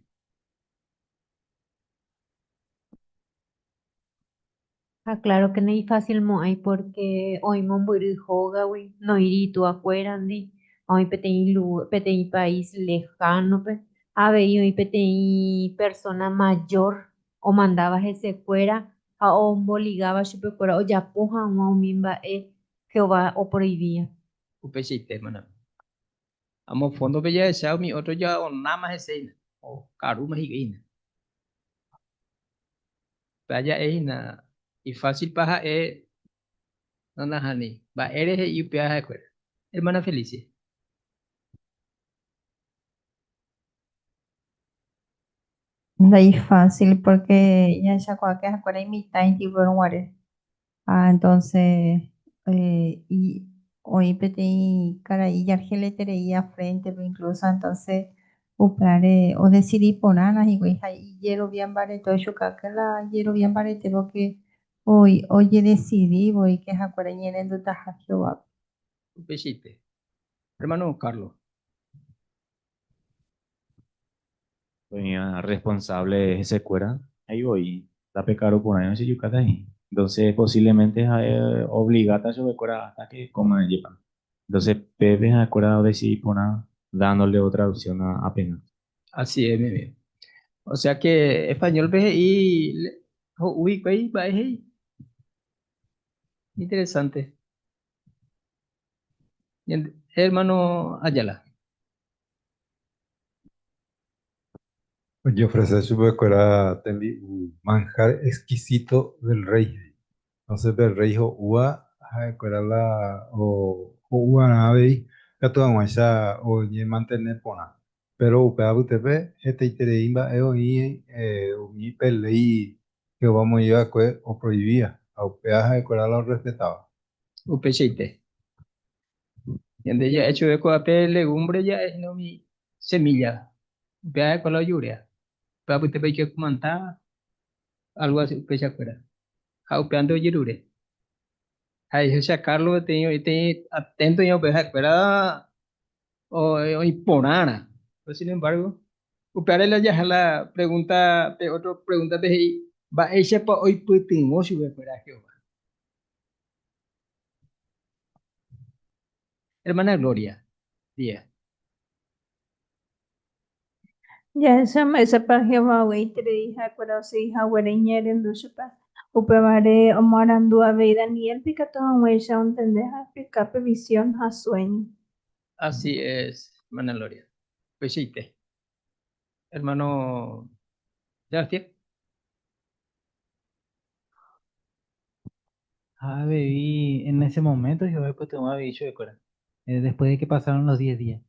Ha claro que naifacilmo'ãi porque oĩ mombyry hógagui, noĩri ituakuérandi, ha oĩ peteĩ peteĩ país lejano-pe, ha avei oĩ peteĩ persona mayor omandáva hesekuéra ha omboligáva chupekuéra ojapo hag̃ua umi mba'e Jehová oproibía. Upeichaite, hermana. Amo fondo-pe jahecha umi otro jaonáma hese hína, okarúma hikuái hína. Upéva ja'e hína ifásilpa ha'e nahániri. Mba'ére he'i upéva ha'ekuéra. Hermana Felicia. Ndaifásil porque jahechakuaáke ha'ekuéra imitãiti upérõ guare. Ha entonces oĩ peteĩ karai ijargeleterei a frente-pe incluso entonces upévare odecidi porãna hikuái ha ijerovia mbarete ohechukáke la ijerovia mbarete porque ojedecidi voi que ha'ekuéra iñe'ẽrendutaha Jehovápe. Upeichaite. Hermano Carlos. Oĩva responsable hesekuéra, he'i voi, ndapekaru porãi ojejukáta he'i. Entonces posiblemente ha'e obligáta chupekuéra hasta que coma jepa. Entonces pépe ha'ekuéra odecidi porã dándole otra opción apenas. Así es, mi amigo. O sea que español-pe he'i ho'u hikuái mba'e he'i. Interesante. Hermano Ayala. Ojeofrece chupekuéra tembi'u manjar exquisito del rey. Entonces pe rey ho'úva ha'ekuéra la ho'uvarã avei katu hag̃uáicha oñemantene porã. Péro upe apytépe hetaiterei mba'e oĩ umi pe léi Jehová omoĩ va'ekue oproivíva ha upéva ha'ekuéra la orrespetáva. Upeichaite. Ñande ja'e chupe ko'ápe legumbre ja'e hína umi semilla. Upéva ha'ekuéra la ojurea. Upe apytépe oike kumanta, algo así upeichakuéra. Ha upévante ojerure. Ha he'iháicha Carlos peteĩ oĩteĩ atento ña upe ha'ekuéra oĩ porãrã. Pero sin embargo, upévare la jaha la pregunta pe otro pregunta-pe he'i mba'éichapa oipytyvõ chupekuéra Jehová. Hermana Gloria Díaz. Jahecha mba'éichapa Jehová ovy'aiterei ha'ekuéra osegi haguére iñe'ẽrendu chupe. Upévare omoarandu avei Daniélpe ikatu hag̃uáicha ontende ha oexplika pe visión ha suéño. Así es, hermana Gloria. Upeichaite. Hermano Sebastián. Ha avei en ese momento Jehová oipytyvõ avei chupekuéra, después de que pasaron los 10 días.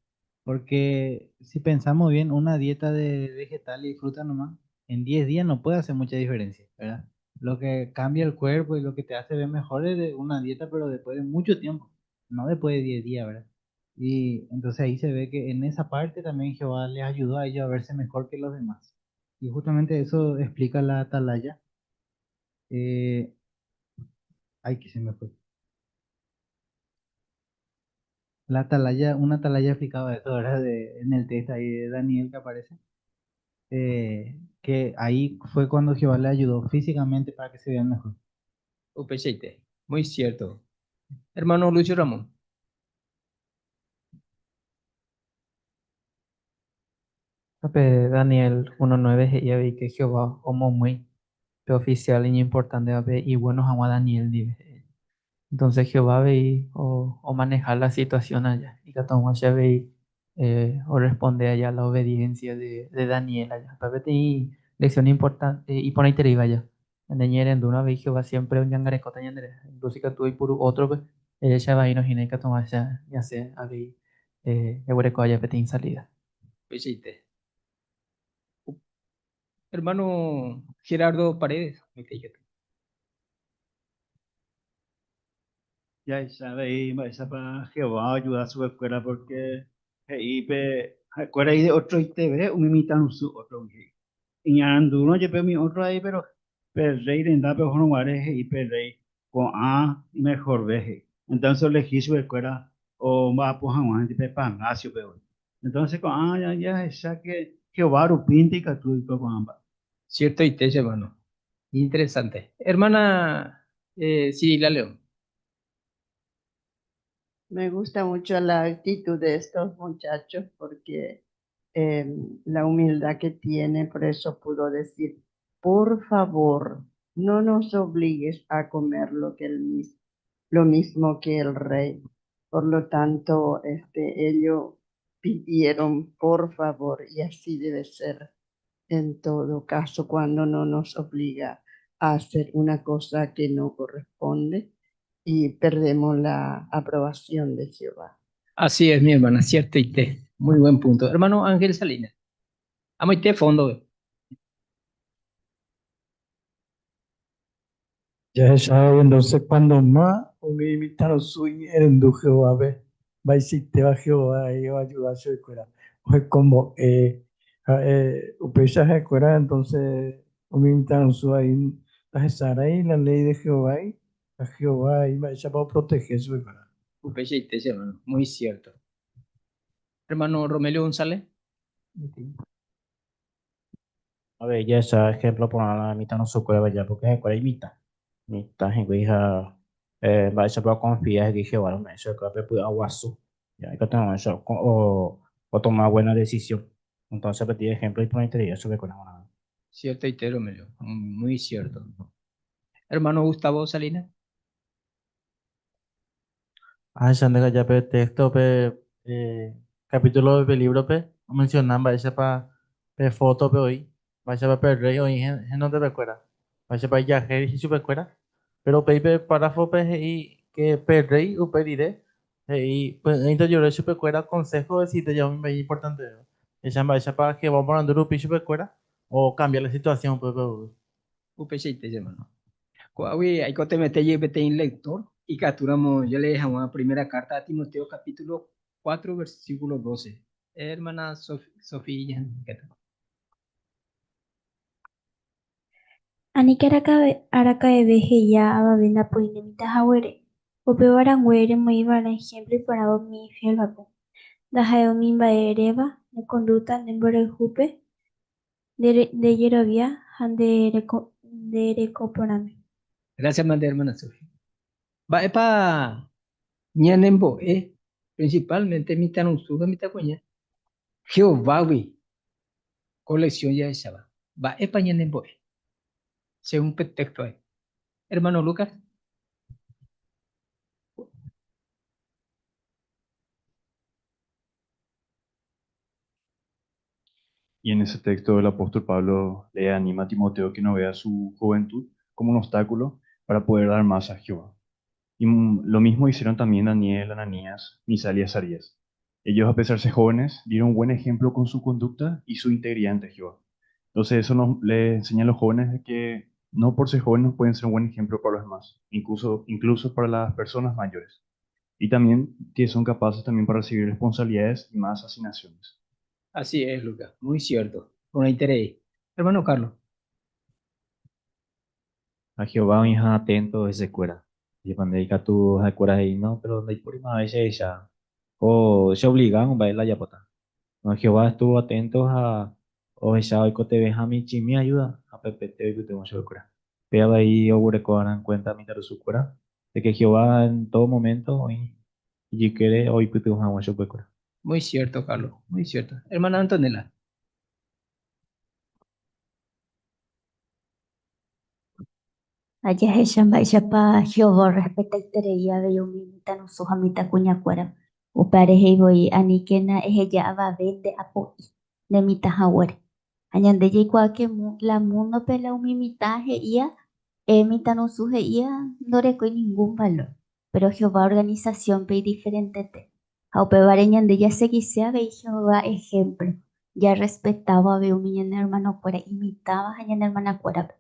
Porque si pensamos bien, una dieta de vegetal y fruta nomás, en 10 días no puede hacer mucha diferencia, ¿verdad? Lo que cambia el cuerpo y lo que te hace ver mejor es de una dieta, pero después de mucho tiempo, no después de 10 días, ¿verdad? Y entonces ahí se ve que en esa parte también Jehová les ayudó a ellos a verse mejor que los demás. Y justamente eso explica la atalaya. Eh, ay, que se me fue. La atalaya, una atalaya explicaba eso, ¿verdad? En el texto ahí de Daniel que aparece. Que ahí fue cuando Jehová le ayudó físicamente para que se vean mejor. Upecheite, muy cierto. Hermano Lucio Ramón. Pe Daniel 1.9 he'i avei que Jehová omomýi pe oficial iñimportantevape iguéno hag̃ua Daniel ndive he'i. Entonces Jehová avei omaneha la situación aja, ikatu hag̃uáicha avei orresponde aja la obediencia de Daniel aja. Upéva peteĩ lección importante iporãitereíva aja. Ñane ñe'ẽrendúrõ avei Jehová siempre oñangarekóta ñanderehe, incluso ikatu oipuru ótrope jajecha vaírõ hína ikatu hag̃uáicha ñasẽ avei jaguereko aja peteĩ salida. Upeichaite. Hermano Gerardo Paredes, oikéikatu. Jahecha avei mba'éichapa Jehová oajuda chupekuéra pórke he'i pe ha'ekuéra ideotroiteve umi mitãrusu ótrogui he'i. Iñarandúrõ jepe umi ótro avei péro pe rréi rendápe ohórõ guare he'i pe rréi ko'ã imehorve he'i. Entónse olehi chupekuéra omba'apo hag̃ua hendive pe palásiope voi. Entónse ko'ã jahecha ke Jehová rupínte ikatu oiko ko'ã mba'e. Ciertoite che hermano. Interesante. Hermana Cirila León. Me gusta mucho la actitud de estos muchachos porque la humildad que tiene, por eso pudo decir, por favor, no nos obligues a comer lo que el lo mismo que el rey. Por lo tanto, este, ellos pidieron por favor, y así debe ser en todo caso cuando no nos obliga a hacer una cosa que no corresponde y perdemos la aprobación de Jehová. Así es, mi hermana, cierto y te. Muy buen punto. Hermano Ángel Salinas. Amoite fondo. Jahecha entonces cuando más umi mitãrusu iñe'ẽrendu Jehovápe, mba'eichaitéva Jehová oayuda chupekuéra ohekombo'e ha'e upéicha ha'ekuéra entonces umi mitãrusu ahí ndahesarái la ley de Jehová ha Jehová ahí mba'éichapa oprotehe chupekuéra. Upeichaite che hermano, muy cierto. Hermano Romelio González. Avei jahecha ejemplo porã la mitãrusukuéra ja porque ha'ekuéra imitã, mitã hikuái ha mba'éichapa okonfia hikuái Jehováre ome'ẽ chupekuéra pe py'aguasu ja ikatu hag̃uáicha otoma buena decisión. Entonces peteĩ ejemplo iporãitereiha chupekuéra g̃uarã. Ciertoite, Romelio, muy cierto. Hermano Gustavo Salinas. Ahecha nde aja pe texto pe capítulo pe libro-pe omenciona mba'éichapa pe foto-pe oĩ, mba'éichapa pe rey oĩ henondepekuéra, mba'éichapa ijahéi ichupekuéra. Péro upéi pe párrafo-pe he'i ke pe rey upe rire he'i py'ỹinte ojerure chupekuéra consejo odesidite jave umi mba'e iñimportantevéva. Ehecha mba'éichapa Jehová oporandu rupi chupekuéra okambia la situación upépe voi. Upeichaite che hermano. Ko'águi aikotevẽte jey peteĩ lector ikatúramo jalee hag̃ua Primera carta a Timoteo capítulo 4 versículo 12. Hermana Sofía ikatu. Aníke araka'eve he'ia avave ndapoi ne mitã haguére. Upéva rangue remoĩ va'erã ehémplo iporãva umi ifiélvape. Ndaha'éi umi mba'e eréva, ne kondúkta, ne mborayhúpe, Nde jerovia ha nde reko porãme. Gracias mante hermana Sofi. Mba'épa ñanembo'e principalmente mitãrusu ha mitãkuña Jehovágui ko lección jahecháva? Mba'épa ñanembo'e según pe texto ahí? Hermano Lucas. Y en ese texto el apóstol Pablo le anima a Timoteo que no vea su juventud como un obstáculo para poder dar más a Jehová. Y lo mismo hicieron también Daniel, Ananías, Misael y Azarías. Ellos, a pesar de ser jóvenes, dieron un buen ejemplo con su conducta y su integridad ante Jehová. Entonces eso nos les enseña a los jóvenes de que no por ser jóvenes pueden ser un buen ejemplo para los demás, incluso para las personas mayores. Y también que son capaces también para recibir responsabilidades y más asignaciones. Así es, Lucas, muy cierto. Con interés. Hermano Carlos. Ha Jehová oĩha atento hesekuéra. Jepa nde ikatu ha'ekuéra he'i, No, pero ndaipóri mave chehecha. Ko che obliga ko mba'e la ajapóta. No, Jehová estuvo atento ha ohecha oikotevẽha michĩmi ayuda ha pepete oipytyvõ chupekuéra. Péva avei oguereko va'erã en cuenta mitãrusukuéra de que Jehová en todo momento oĩ ijykére oipytyvõ hag̃ua chupekuéra. Muy cierto, Carlos, muy cierto. Hermana Antonella. Ha jahecha mba'éichapa Jehová orrespetaiterei avei umi mitãrusu ha mitãkuñakuérape. Upévare he'i voi, Aníkena eheja avave nde apo'i ne mitã haguére. Ha ñande jaikuaa ke la múndope la umi mitã he'íva, mitãrusu he'íva ndorekói ningún valór. Péro Jehová organisasiónpe idiferentete. Ha upévare ñande jasegise avei Jehová ehémplo, jarrespetávo avei umi ñane ermanokuéra imitãva ha ñane ermanakuérape.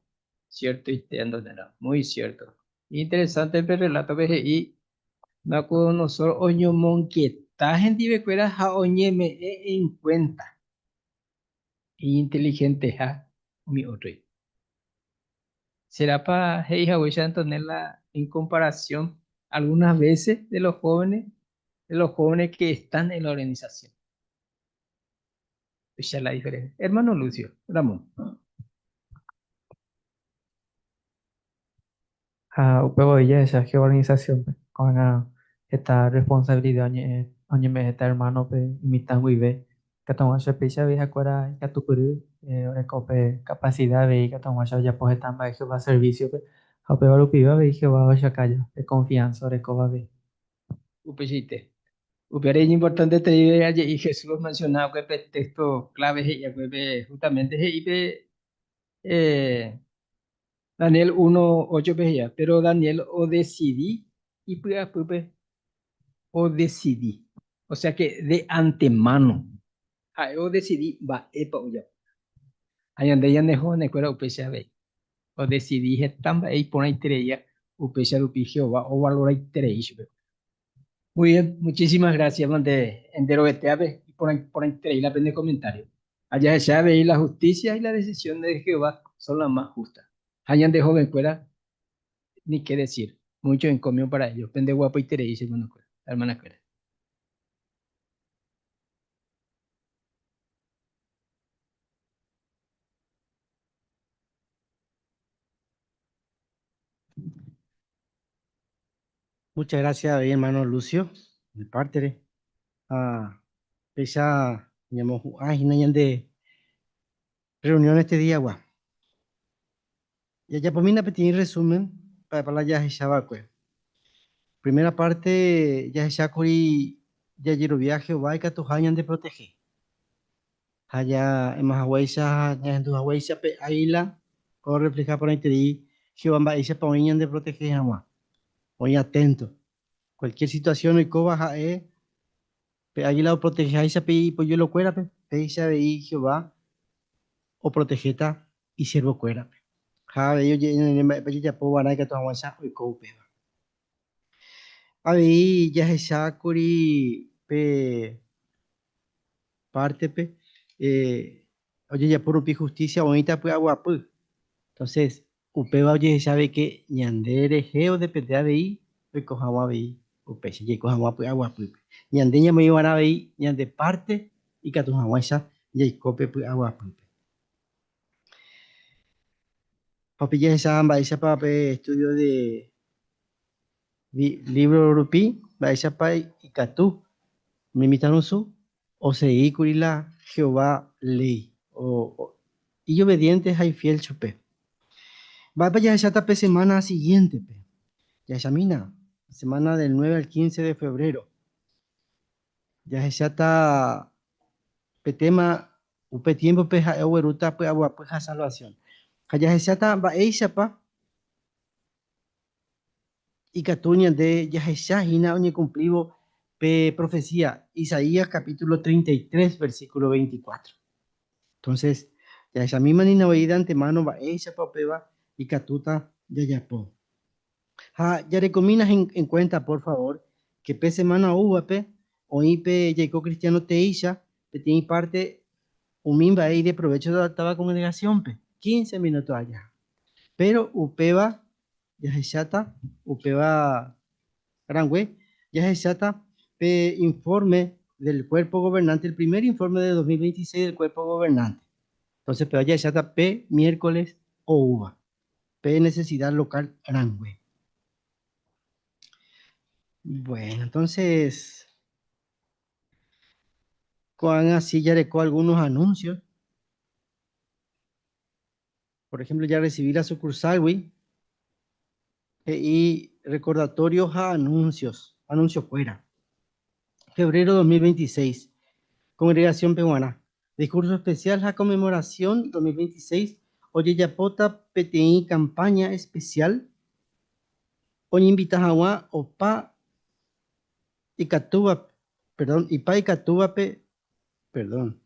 Ciertoite, Antonella, muy cierto. Interesante pe relato-pe he'i Nabucodonosor oñomongeta hendivekuéra ha oñeme'ẽ en cuenta iñinteligenteha umi ótroi. Serápa he'i haguéicha Antonella en comparación algunas veces de los jóvenes, de los jóvenes que están en la organización? Tuicha la diferencia. Hermano Lucio, Ramón. Ha upe voi jahecha Jehová organización-pe, ko'ág̃a heta responsabilidad oñe'ẽ oñeme'ẽ heta hermano-pe imitã guive, ikatu hag̃uáicha péicha avei ha'ekuéra ikatupyry oreko pe capacidad avei ikatu hag̃uáicha ojapo heta mba'e Jehová servicio-pe, ha upéva rupive avei Jehová ohechauka pe confianza orekóva avei. Upeichaite. Upévare iñimportanteterei aje'i Jesús omensiona va'ekue pe téxto kláve he'i va'ekue pe justamente he'i pe Daniel 1, 8 pe he'iva, péro Daniel odesidi ipy'apýpe odesidi, osea ke de antemano ha'e odesidi mba'épa ojapo. Ha ñande ñane jóvenekuéra upéicha avei, odesidi heta mba'e iporãitereíva, upéicha rupi Jehová ovaloraiterei chupekuéra. Muy bien, muchísimas gracias mante enterovetéape, iporãiterei la pende comentario. Ha jahecha avei la justicia y la decisión de Jehová son las más justas. Ha ñande jovenkuéra ni qué decir, mucho encomio para ellos. Pende guapoiterei che hermanokuéra, hermanakuéra. Muchas gracias avei hermano Lucio, de parte-re. Ha péicha ñamohu'ã hína ñande reunión este día-gua. Jajapomína peteĩ resumen mba'épa la jahecha va'ekue. Primera parte jahechákuri jajerovia Jehová ikatuha ñandeprotehe. Ha ja'éma haguéicha ha ñahendu haguéicha pe águila orrefleha porãiterei Jehová mba'éichapa oĩ ñandeprotehe hag̃ua. Oĩ aténto. Kualkiér situasión oikóva ha'e pe águila oproteheháicha pe ipojuelokuérape, péicha avei Jehová oprotehéta isiervokuérape. Ha avei oje'e ñandéve mba'épa jajapo va'erã ikatu hag̃uáicha oiko upéva. Avei jahechákuri pe pártepe ojejapo rupi hustísia oĩta py'aguapy. Entonces, upéva ojehecha avei ke ñande rehe odepende avei oiko hag̃ua avei upéicha, jaiko hag̃ua py'aguapýpe. Ñande ñamoĩ va'erã avei ñande párte ikatu hag̃uáicha jaiko pe py'aguapýpe. Ha upe jahecha mba'éichapa pe estudio de lívro rupi, mba'éichapa ikatu umi mitãrusu osegi kuri la Jehová léi, ijobediénte ha ifiél chupe. Mba'épa jahecháta pe semána sigiéntepe? Jahechamína, semána del 9 al 15 de febrero. Jahecháta pe téma Upe tiémpope ha'e oguerúta py'aguapy ha salvasión. Ha jahecháta mba'éichapa ikatu ñande jahecha hína oñekumplívo pe profesía Isaías capítulo 33 versículo 24. Entonces, jahechamíma nina voi de antemano mba'éichapa upéva ikatúta jajapo. Ha jarekomína en cuenta, por favor, Que pe semana oúvape oĩ pe jaiko cristiano teéicha peteĩ parte umi mba'e ideprovecho tava congregación-pe, 15 minuto aja. Pero upéva jahecháta, upéva rangue jahecháta pe informe del Cuerpo Gobernante, el primer informe de 2026 del Cuerpo Gobernante. Entonces péva jahecháta pe miércoles oúva, pe necesidad local rangue. Bueno, entonces, ko'ág̃a si jareko algunos anuncios. Por ejemplo, ya recibí la sucursal-gui, he'i recordatorio ha anuncios, anuncio-kuéra. Febrero 2026, congregación-pe g̃uarã. Discurso especial ha conmemoración 2026 ojejapóta peteĩ campaña especial oñeinvita hag̃ua opa ikatúva, perdón, ipa ikatúvape, perdón,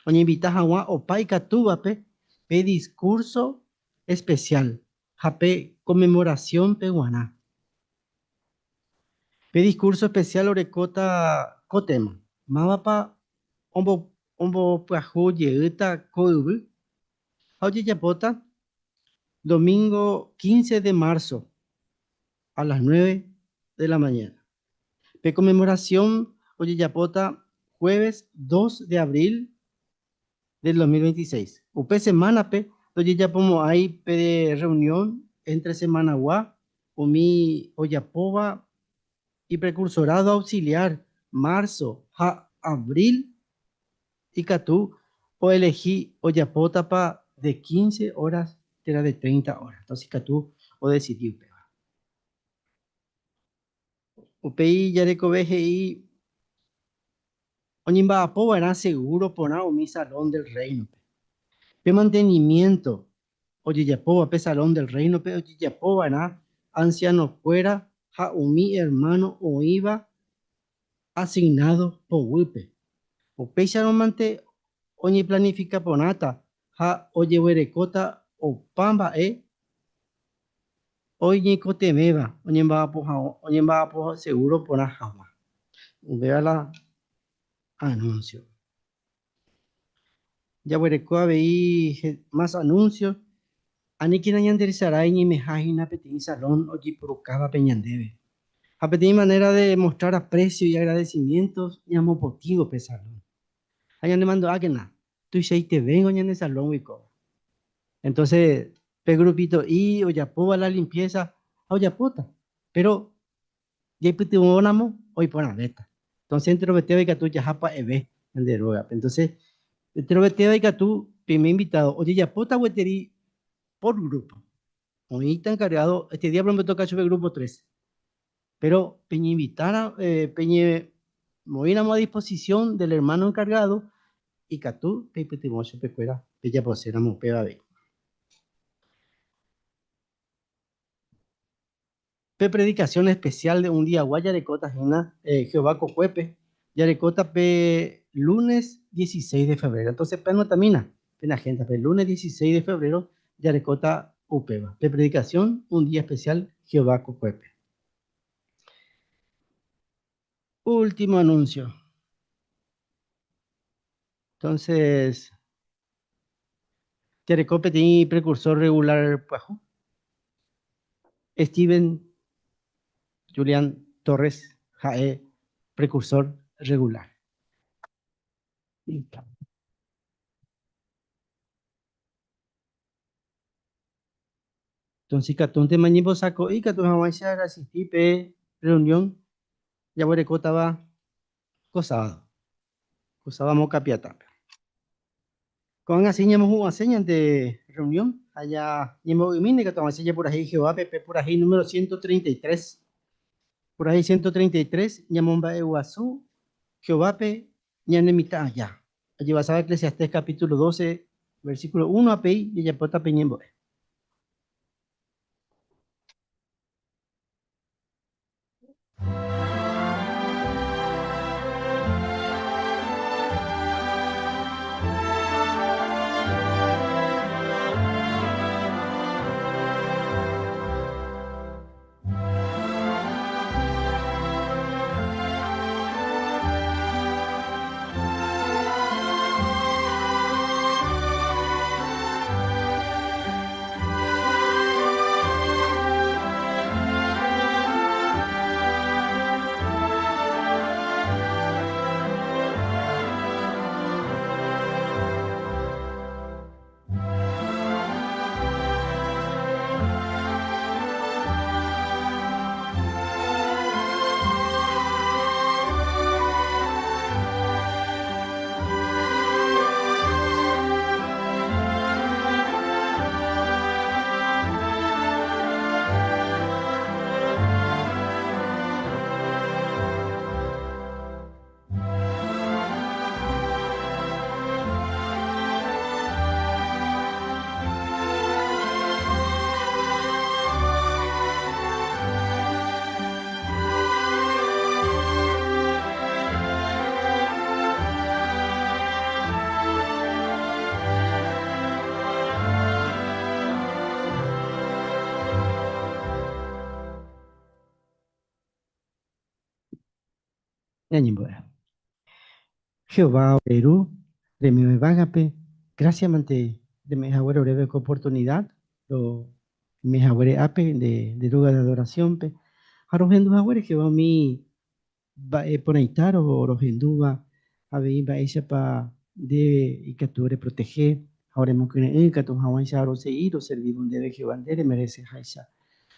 oñeinvita hag̃ua opa ikatúvape pe discurso especial ha pe conmemoración-pe g̃uarã. Pe discurso especial orekóta ko tema, Mávapa ombopyahu jeýta ko yvy? Ha ojejapóta domingo 15 de marzo a las 9 de la mañana. Pe conmemoración ojejapóta jueves 2 de abril del 2026. Upe semánape ndojejapomo'ãi pe reunión entre semanagua umi ojapóva iprecursorado auxiliar marzo ha abril Ikatu oelehi ojapótapa de 15 horas térã de 30 horas. Entonces ikatu odesidi upéva. Upéi jarekove he'i oñemba'apo va'erã seguro porã umi Salón del Reino-pe. Pe mantenimiento ojejapóva pe Salón del Reino-pe ojejapo va'erã anciano-kuéra ha umi hermano oĩva asignado poguýpe. Upéicharõmante oñeplanifika porãta ha ojeguerekóta opa mba'e oñeikotevẽva oñemba'apo seguro porã hag̃ua. Upéva la anuncio. Jaguereko avei más anuncio, aníkena ñanderesarái ñaimeha hína peteĩ salón ojepurukávape ñandéve. Ha peteĩ manera de mostrar aprecio y agradecimientos ñamopotĩvo pe salón. Ha ñanemandu'ákena, tuichaitevéngo ñane salóngui kóva. Entonces, pe grupito'i ojapóva la limpieza ha ojapóta, pero Jaipytyvõramo oiporãvéta. Entonces enterovetéva ikatu jaha pya'eve ñande rógape. Entonces enterovetéva ikatu peime invitado ojejapóta gueteri por grupo. Oĩta encargado, este día por ejemplo toca chupe grupo 3. Pero peñeinvitára, peñemoĩramo a disposición del hermano encargado, ikatu peipytyvõ chupekuéra pejaposéramo upéva avei. Pe predikasión espesiál de un diagua jarekóta hína Jehová kokuépe, jarekóta pe lunes 16 de febrero. Entonces peanotamína pene agéndape, lunes 16 de febrero jarekóta upéva, pe predikasión un día espesiál Jehová kokuépe. Último anuncio. Entonces, jareko peteĩ precursor regular pyahu, Steven Julian Torres ha'e precursor regular. Entonces ikatúntema ñembosako'i ikatu hag̃uáicha reasisti pe reunión jaguerekótava ko sábado, ko sábado mokapiatápe. Ko'ág̃a si ñamohu'ãse ñande reunión ha ja ñembo'ymíne ikatu hag̃uáicha japurahéi Jehovápe pe purahéi número 133. Purahéi 133 ñamomba'eguasu Jehovápe ñane mitã aja. Ajevasáva Eclesiastés capítulo 12, versículo 1 apéi jajapóta pe ñembo'e. Ñañembo'e. Jehová ore Ru, reime yvágape, grásia mante reme'ẽ haguére oréve ko oportunidad roime haguére ápe nde róga de adoración-pe, ha rohendu haguére Jehová umi mba'e porãita rohendúva, avei mba'éichapa nde ikatu oreprotehe ha oremokyre'ỹ ikatu hag̃uáicha rosegi roservívo ndéve Jehová nde remereseháicha.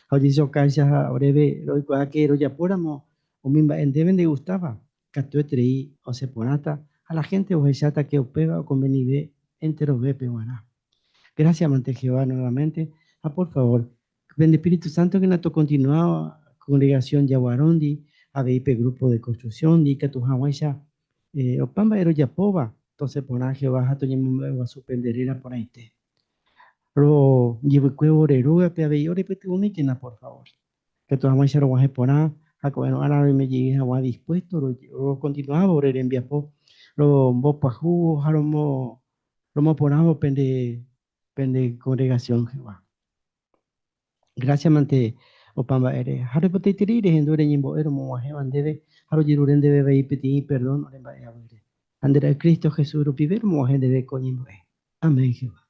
Ha ojejokáicha oréve roikuaáke rojapóramo umi mba'e ndéve ndegustáva, katueterei osẽ porãta ha la hénte ohecháta ke upéva okonvenive enterovépe g̃uarã. Grásia mante Jehová nuevamente ha por favor, pende espíritu santo-kena tokontinua congregación Jaguaróndi, avei pe grupo de construcción-ndi ikatu hag̃uáicha opa mba'e rojapóva tosẽ porã Jehová ha toñemomba'eguasu pende réra porãite. Rojevykuévo ore rógape avei orepytyvõmíkena por favor. Katu hag̃uáicha rog̃uahẽ porã ha ko'ẽrõ ára roime jey hag̃ua dispuesto rokontinuávo ore rembiapo rombopyahúvo ha romoporãvo pende pende congregación Jehová. Gracias mante opa mba'ére. Ha roipotaiterei rehendu reñembo'e romog̃uahẽva ndéve ha rojerure ndéve avei peteĩ perdón ore mba'e avýre. Ha nde Ra'y Cristo Jesús rupive romog̃uahẽ ndéve ko ñembo'e. Amén Jehová.